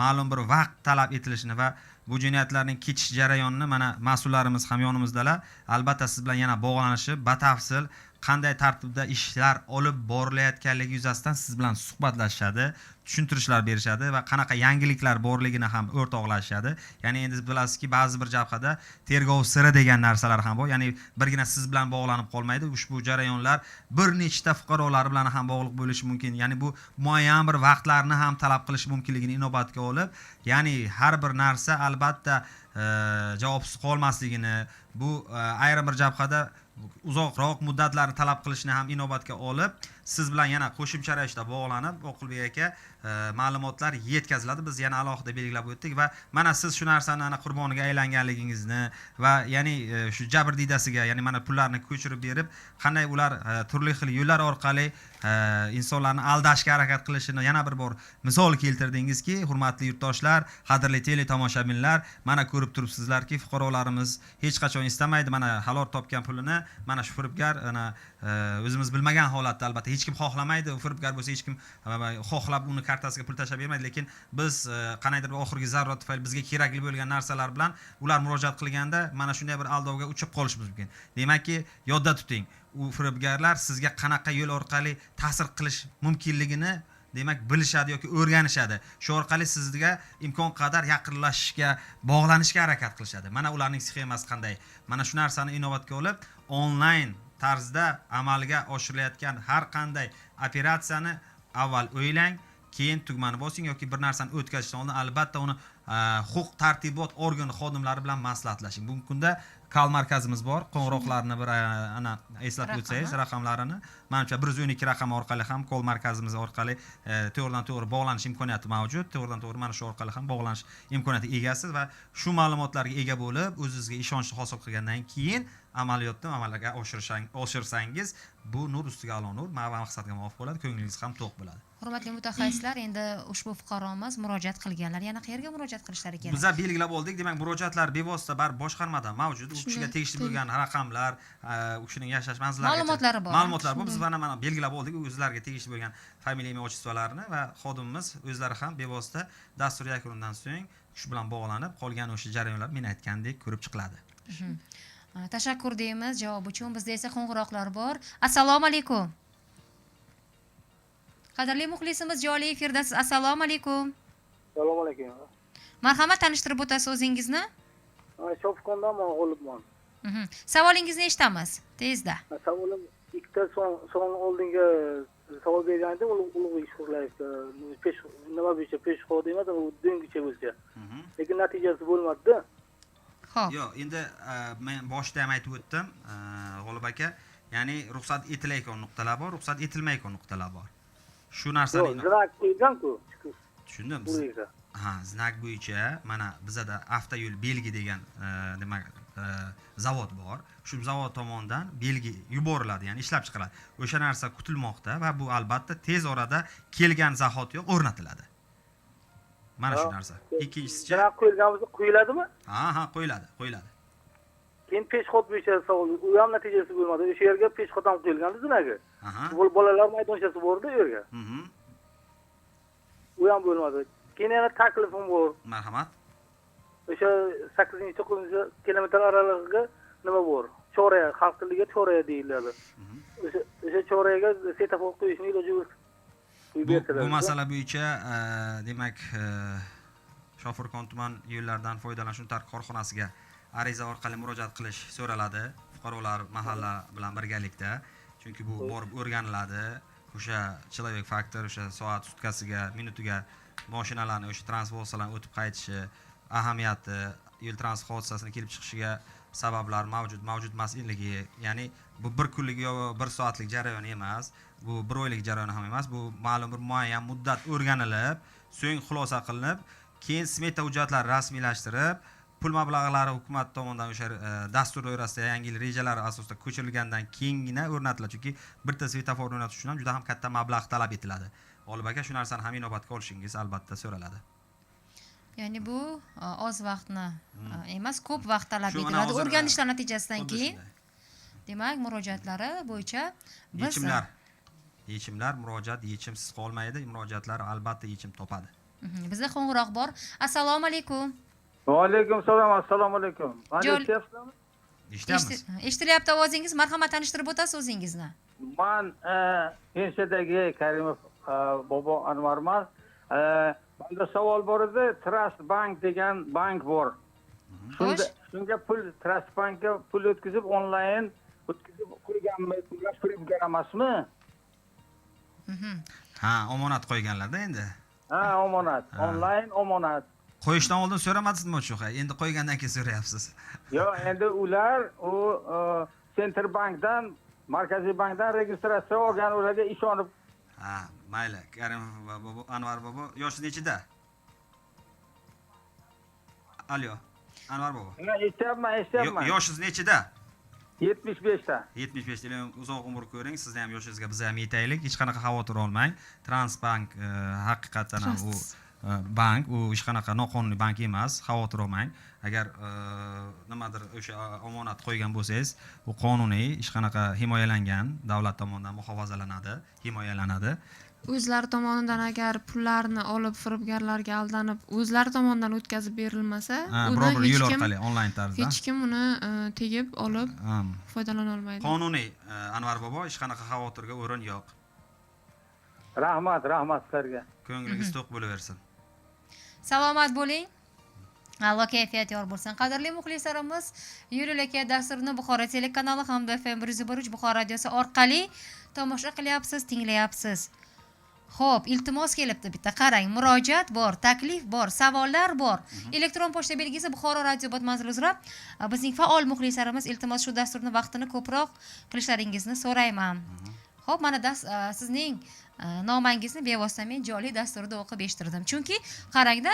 ma'lum bir vaqt talab etilishini va bu jinoyatlarning kechish jarayonini mana mas'ullarimiz ham yonimizdalar, albatta siz bilan yana bog'lanishib, batafsil qanday tartibda ishlar olib borilayotganligi yuzasidan siz bilan suhbatlashishadi, tushuntirishlar berishadi va qanaqa yangiliklar borligini ham o'rtoqlashishadi. Ya'ni endi bilasizki, ba'zi bir jabhada tergov siri degan narsalar ham bor. Ya'ni birgina siz bilan bog'lanib qolmaydi. Ushbu jarayonlar bir nechta fuqarolar bilan ham bog'liq bo'lishi mumkin. Ya'ni bu muayyan bir vaqtlarni ham talab qilishi mumkinligini inobatga olib, ya'ni har bir narsa albatta javobsiz qolmasligini, bu ayrim bir jabhada uzoqroq muddatlarni talab qilishni ham inobatga olib, siz bilan yana qo'shimcha ravishda bog'lanib, Oqilbek aka, ma'lumotlar yetkaziladi. Biz yana alohida belgilab o'tdik va mana siz shu narsani ana qurboniga aylanganligingizni va ya'ni shu jabrdiydasiga, ya'ni mana pullarni ko'chirib berib, qanday ular turli xil yo'llar orqali insonlarni aldashga harakat qilishini yana bir bor misol keltirdingizki, hurmatli yurtdoshlar, qadrli teletomoshabinlar, mana ko'rib turibsizlarki, fuqarolarimiz hech qachon istamaydi mana halol topgan pulini mana shu firibgar ana o'zimiz bilmagan holatda, albatta hech kim xohlamaydi, u firibgar bo'lsa hech kim xohlab uni kartasiga pul tashlab bermaydi, lekin biz qandaydir bir oxirgi zarurat tufayli bizga kerakli bo'lgan narsalar bilan ular murojaat qilganda mana shunday bir aldovga uchib qolishimiz mumkin. Demakki, yodda tuting, u firibgarlar sizga qanaqa yo'l orqali ta'sir qilish mumkinligini demak bilishadi yoki o'rganishadi. Shu orqali sizga imkon qadar yaqinlashishga, bog'lanishga harakat qilishadi. Mana ularning sxemasi qanday. Mana shu narsani inobatga olib, onlayn tarzda amalga oshirilayotgan har qanday operatsiyani avval o'ylang, keyin tugmani bosing yoki bir narsani o'tkazishdan oldin albatta uni huquq tartibot organi xodimlari bilan maslahatlashing. Bugungi kunda call markazimiz bor. Qo'ng'iroqlarni bir ana eslab o'tsangiz raqamlarini. Manimcha 112 raqami orqali ham call markazimiz orqali to'g'ridan to'g'ri bog'lanish imkoniyati mavjud. To'g'ridan to'g'ri mana shu orqali ham bog'lanish imkoniyatiga egasiz va shu ma'lumotlarga ega bo'lib, o'zingizga ishonchni hosil qilgandan keyin amaliyotni amalga oshirsangiz, bu nur ustiga alo nur, maqsadga muvofiq bo'ladi, ko'nglingiz ham to'q bo'ladi. Hurmatli mutaxassislar, endi ushbu fuqaromiz murojaat qilganlar yana qayerga murojaat qilishlari kerak? Biza belgilab oldik, demak murojaatlar bevosita baribir boshqarmada mavjud. U kishiga tegishli bo'lgan raqamlar, u kishining yashash manzillarigacha ma'lumotlari bor. Ma'lumotlar bor. Biz mana belgilab oldik o'zlariga tegishli bo'lgan familiya, имя, отчество larini va xodimimiz o'zlari ham bevosita dastur yakunidan so'ng shu bilan bog'lanib, qolgan o'sha jarayonlar men aytgandek ko'rib chiqiladi. Tashakkur deymiz javob uchun. Bizda esa qo'ng'iroqlar bor. Assalomu alaykum. Qadrli muxlisimiz, jonli efirdasiz. Assalomu alaykum. Assalomu alaykum. Marhamat, tanishtirib o'tasiz o'zingizni? Shofirkondanman, G'olibman. Savolingizni eshitamiz tezda. Savolim ikkita. Son oldinga savol bergan edim Ulug'bek Shukurlayevga, pesh nima bo'yicha, пешеход emas, u do'ngicha bo'yicha, lekin natijasi bo'lmadida. Ho'p. Yo'q, endi men boshida ham aytib o'tdim, G'olib aka, ya'ni ruxsat etilayotgan nuqtalar bor, ruxsat etilmayotgan nuqtalar bor. Shu narsani Yo'q, знак qo'yganku. Tushundim. Ulug'bekda. Ha, знак bo'yicha mana bizada avtoyo'l belgi degan demak zavod bor. Shu zavod tomonidan belgi yuboriladi, ya'ni ishlab chiqariladi. O'sha narsa kutilmoqda va bu albatta tez orada kelgan zahotiyoq o'rnatiladi. Mana shu narsa. Ikkinchisicha Знак qo'yilgan bo'lsa, qo'yiladimi? Ha, qo'yiladi, qo'yiladi. Keyin пешеход bo'yicha savol, u ham natijasi bo'lmadi. O'sha yerga пешеход ham qo'yilgandi знак i. Bolalar maydonchasi bordi u yerga. U ham bo'lmadi. Keyin yana taklifim bor. Marhamat. O'sha 8-9-kilometr oralig'iga nima bor, cho'raya, xalq tiliga cho'raya deyiladi. O'sha cho'rayaga svetofor qo'yishni iloji bo'lsa qo'yib Bu, bersalar. bu masala bo'yicha demak Shofirkon tuman yo'llardan foydalanish untar korxonasiga ariza orqali murojaat qilish so'raladi fuqarolar, mahalla bilan birgalikda, chunki bu borib o'rganiladi. O'sha человек фактор, o'sha soat, sutkasiga, minutiga mashinalarni, o'sha transport vositalarini o'tib qaytishi ahamiyati, yo'l transport hodisasini kelib chiqishiga sabablar mavjud, mavjud emasligi. Ya'ni bu bir kunlik yo bir soatlik jarayon emas, bu bir oylik jarayon ham emas, bu ma'lum bir muayyan muddat o'rganilib, so'ng xulosa qilinib, keyin smeta hujjatlari rasmiylashtirib, pul mablag'lari hukumat tomonidan o'sha dastur doirasida yangi yil rejalari asosida ko'chirilgandan keyingina o'rnatiladi, chunki bitta svetofor o'rnatish uchun ham juda ham katta mablag' talab etiladi. G'olib aka, shu narsani ham inobatga olishingiz albatta so'raladi. Ya'ni bu oz vaqtni emas, ko'p vaqt talab Shu mana etiladi. hozir, O'rganishlar natijasidan xuddi keyin shunday. demak murojaatlari bo'yicha biz Yechimlar, murojaat yechimsiz qolmaydi, murojaatlar albatta yechim topadi. Bizda qo'ng'iroq bor. Assalomu alaykum. Va alaykum salom, assalomu alaykum. Mana Jo'l- eshityapsizlarmi? Eshityapmiz. Eshitilyapti ovozingiz. Marhamat, tanishtirib o'tasiz o'zingizni. Man pensiyadagi Karimov bobo Anvarman. Menda savol bor edi. Trust Bank degan bank bor. Shunga pul, Trust Bankka pul o'tkazib, onlayn o'tkazib qo'yganmiz. Ular firibgar emasmi? Ha, omonat qo'yganlarda endi. Ha, omonat. Onlayn omonat. Qo'yishdan oldin so'ramadingizmi shu? Endi qo'ygandan keyin so'rayapsiz. Yo'q, endi ular u Center Bankdan, Markaziy bankdan registratsiya olgan, ularga ishonib. Ha, mayli. Karimov bobo, Anvar bobo, yoshingiz nechida? Alo, Anvar bobo. Eshityapman, eshityapman. Yoshingiz nechida? 75 ta. 75 yil, uzoq umr ko'ring. Sizni ham yoshingizga biz ham yetaylik. Hech qanaqa xavotir olmang. Transbank haqiqatdan ham u bank, u hech qanaqa noqonuniy bank emas, xavotir olmang. Agar nimadir o'sha omonat qo'ygan bo'lsangiz, u qonuniy, hech qanaqa himoyalangan, davlat tomonidan muhofazalanadi, himoyalanadi. O'zlari tomonidan agar pullarni olib, firibgarlarga aldanib, o'zlari tomonidan o'tkazib berilmasa, uni biror bir hech yo'l kim orqali, onlayn tarzda hech kim uni tegib olib foydalana olmaydi. Qonuniy, Anvar bobo, hech qanaqa xavotirga o'rin yo'q. Rahmat, rahmat sizlarga. Ko'nglingiz to'q bo'laversin. Salomat bo'ling. Allo kayfiyat yor bo'lsin. Qadrli muxlislarimiz, Yo'l yo'lakay dasturini Buxoro telekanali hamda FM 101.3 Buxoro radiosi orqali tomosha qilyapsiz, tinglayapsiz. Xo'p, iltimos kelibdi bitta. Qarang, murojaat bor, taklif bor, savollar bor. Elektron pochta belgisi Buxoro radio bot manzili uzra. Bizning faol muxlislarimiz, iltimos, shu dasturni vaqtini ko'proq qilishlaringizni so'rayman. Xo'p, mana sizning nomangizni bevosita men jonli dasturda o'qib eshittirdim. Chunki qarangda,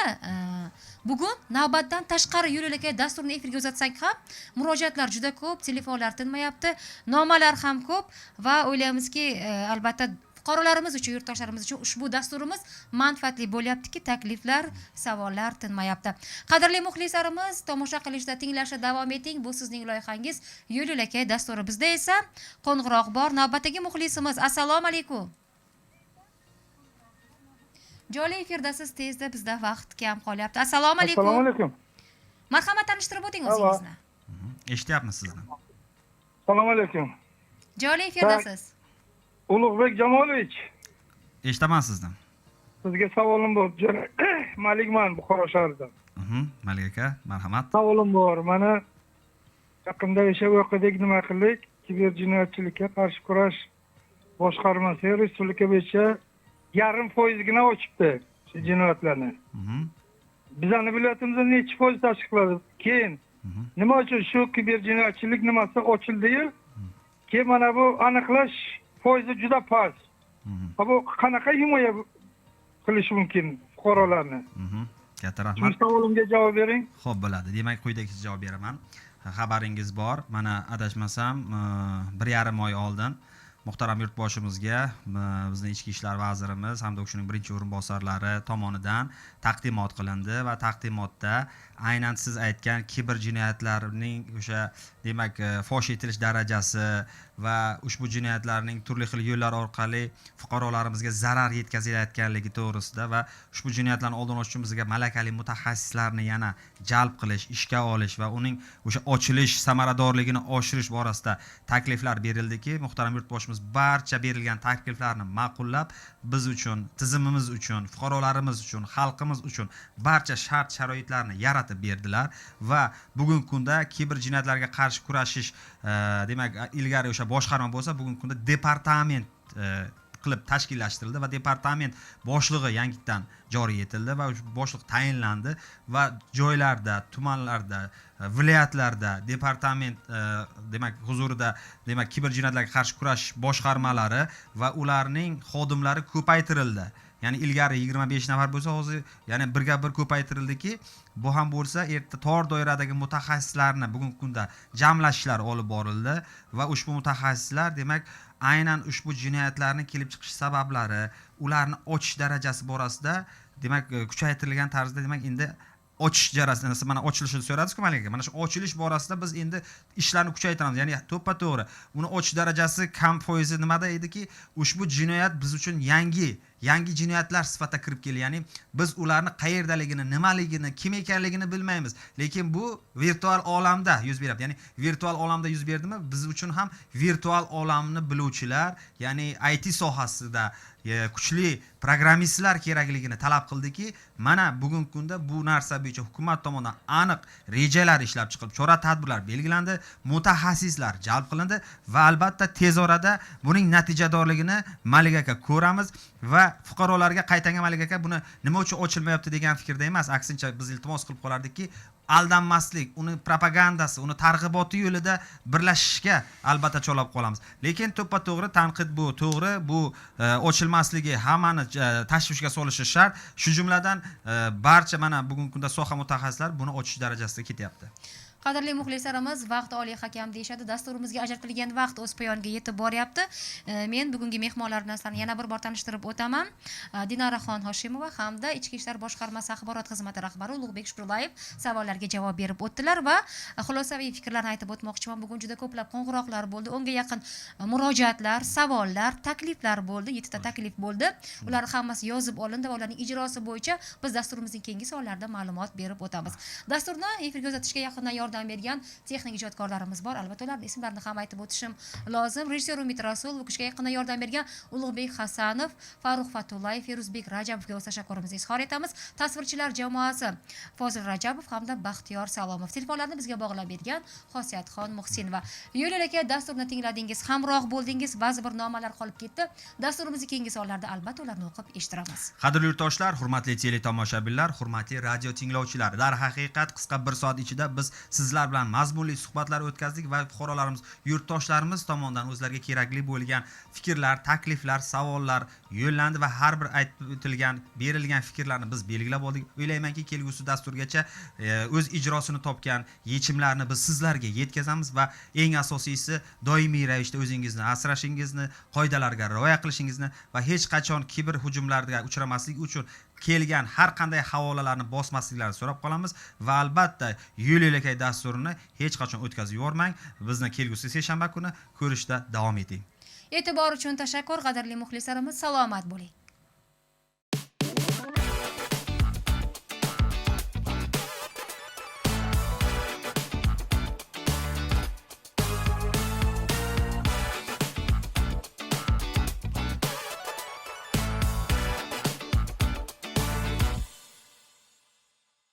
bugun navbatdan tashqari Yo'l yo'lakay dasturini efirga uzatsak ham murojaatlar juda ko'p, telefonlar tinmayapti, nomalar ham ko'p va o'ylaymizki, albatta fuqarolarimiz uchun, yurtdoshlarimiz uchun ushbu dasturimiz manfaatli bo'lyaptiki, takliflar, savollar tinmayapti. Qadrli muxlislarimiz, tomosha qilishda, tinglashda davom eting. Bu sizning loyihangiz Yo'l yo'lakay dasturi. Bizda esa qo'ng'iroq bor. Navbatdagi muxlisimiz, assalomu alaykum. Jonli efirdasiz, tezda, bizda vaqt kam qolyapti. Assalomu alaykum. Assalomu alaykum. Marhamat, tanishtirib o'ting Alo. o'zingizni. Eshityapmiz sizni. Assalomu alaykum. Jonli efirdasiz. Ulug'bek Jamolovich, Eshitaman sizni. sizga savolim bor. Malikman, Buxoro shahridan. Malik aka, marhamat. Savolim bor. Mana yaqinda o'sha o'qidik, nima qildik? Kiber jinoyatchilikka qarshi kurash boshqarmasi respublika bo'yicha 0,5 foizgina ochibdi shu jinoyatlarni. Bizani viloyatimizda nechi foiz tashkil qiladi? Keyin nima uchun shu kiber jinoyatchilik nimasi ochildiyu, keyin mana bu aniqlash foizi juda past? Ha, bu qanaqa himoya qilish mumkin fuqarolarni? Katta Shu rahmat. savolimga javob bering. Xo'p, bo'ladi. Demak, quyidagicha javob beraman. Xabaringiz bor. Mana, adashmasam, 1,5 oy oldin muhtaram yurtboshimizga bizni ichki ishlar vazirimiz hamda u kishining birinchi o'rinbosarlari tomonidan taqdimot qilindi va taqdimotda aynan siz aytgan kiber jinoyatlarning o'sha, demak, fosh etilish darajasi va ushbu jinoyatlarning turli xil yo'llar orqali fuqarolarimizga zarar yetkazilayotganligi to'g'risida va ushbu jinoyatlarni oldini olish uchun bizga malakali mutaxassislarni yana jalb qilish, ishga olish va uning o'sha ochilish samaradorligini oshirish borasida takliflar berildiki, muhtaram yurtboshimiz barcha berilgan takliflarni ma'qullab, biz uchun, tizimimiz uchun, fuqarolarimiz uchun, xalqimiz uchun barcha shart sharoitlarni yaratib berdilar va bugungi kunda kiber jinoyatlarga qarshi kurashish, demak, ilgari o'sha boshqarma bo'lsa, bugungi kunda departament qilib tashkillashtirildi va departament boshlig'i yangitdan joriy etildi va o'sha boshliq tayinlandi va joylarda, tumanlarda, viloyatlarda departament, demak, huzurida, demak, kiber jinoyatlarga qarshi kurashish boshqarmalari va ularning xodimlari ko'paytirildi. Ya'ni ilgari 25 nafar bo'lsa, hozir ya'ni birga bir ko'paytirildiki, bu ham bo'lsa erta tor doiradagi mutaxassislarni bugungi kunda jamlash ishlari olib borildi va ushbu mutaxassislar, demak, aynan ushbu jinoyatlarni kelib chiqish sabablari, ularni ochish darajasi borasida, demak, kuchaytirilgan tarzda, demak, endi Ochish jarayoni, mana ochilishini so'radingiz-ku, Malik aka. Mana shu ochilish borasida biz endi ishlarni kuchaytiramiz. Ya'ni to'ppa to'g'ri uni ochish darajasi kam foizi nimada ediki, ushbu jinoyat biz uchun yangi jinoyatlar sifatida kirib keldi. Ya'ni biz ularni qayerdaligini, nimaligini, kim ekanligini bilmaymiz. Lekin bu virtual olamda yuz beryapti. Ya'ni virtual olamda yuz berdimi, biz uchun ham virtual olamni biluvchilar, ya'ni IT sohasida kuchli programmistlar kerakligini talab qildiki, mana bugungi kunda bu narsa bo'yicha hukumat tomonidan aniq rejalar ishlab chiqilib, chora tadbirlar belgilandi, mutaxassislar jalb qilindi va albatta tez orada buning natijadorligini, Malik aka, ko'ramiz. Va fuqarolarga qaytanga, Malik aka, buni nima uchun ochilmayapti degan fikrda emas, aksincha biz iltimos qilib qolardikki, aldanmaslik, uni propagandasi, uni targ'iboti yo'lida birlashishga albatta chorlab qolamiz. Lekin to'ppa to'g'ri tanqid, bu to'g'ri, bu ochilmasligi hammani tashvishga solishi shart. Shu jumladan barcha mana bugungi kunda soha mutaxassislari buni ochish darajasida ketyapti. Qadrli muxlislarimiz, vaqt oliy hakam deyishadi. Dasturimizga ajratilgan vaqt o'z poyoniga yetib boryapti. Men bugungi mehmonlar bilan sizlarni yana bir bor tanishtirib o'taman. Dinaraxon Hoshimova hamda Ichki ishlar boshqarmasi axborot xizmati rahbari Ulug'bek Shukurullayev savollarga javob berib o'tdilar va xulosaviy fikrlarni aytib o'tmoqchiman. Bugun juda ko'plab qo'ng'iroqlar bo'ldi, 10ga yaqin murojaatlar, savollar, takliflar bo'ldi, yettita taklif bo'ldi. Ular hammasi yozib olindi va ularning ijrosi bo'yicha biz dasturimizning keyingi sonlarida ma'lumot berib o'tamiz. Dasturni efirga uzatishga yaqindan yordam bergan texnik ijodkorlarimiz bor, albatta ularning ismlarini ham aytib o'tishim lozim: rejissyor Umid Rasulov, bu kishiga yaqindan yordam bergan Ulug'bek Hasanov, Farruh Fatullayev, Feruzbek Rajabovga o'z tashakkurimizni izhor etamiz. Tasvirchilar jamoasi Fozil Rajabov hamda Baxtiyor Salomov, telefonlarni bizga bog'lab bergan Xosiyatxon Muhsinova. Yo'l yo'lakay dasturini tingladingiz, hamroh bo'ldingiz. Ba'zi bir nomalar qolib ketdi, dasturimizni keyingi sonlarda albatta ularni o'qib eshittiramiz. Qadrli yurtdoshlar, hurmatli teletomoshabinlar, hurmatli radio tinglovchilar, darhaqiqat qisqa bir soat ichida biz sizlar bilan mazmunli suhbatlar o'tkazdik va fuqarolarimiz, yurtdoshlarimiz tomonidan o'zlariga kerakli bo'lgan fikrlar, takliflar, savollar yo'llandi va har bir aytib o'tilgan, berilgan fikrlarni biz belgilab oldik. O'ylaymanki, kelgusi dasturgacha o'z ijrosini topgan yechimlarni biz sizlarga yetkazamiz va eng asosiysi, doimiy ravishda o'zingizni asrashingizni, qoidalarga rioya qilishingizni va hech qachon kiber hujumlarga uchramaslik uchun kelgan har qanday havolalarni bosmasliklarini so'rab qolamiz va albatta yo'l yo'lakay dasturini hech qachon o'tkazib yubormang. Bizni kelgusi seshanba kuni ko'rishda davom eting. E'tibor uchun tashakkur, qadrli muxlislarimiz, salomat bo'ling.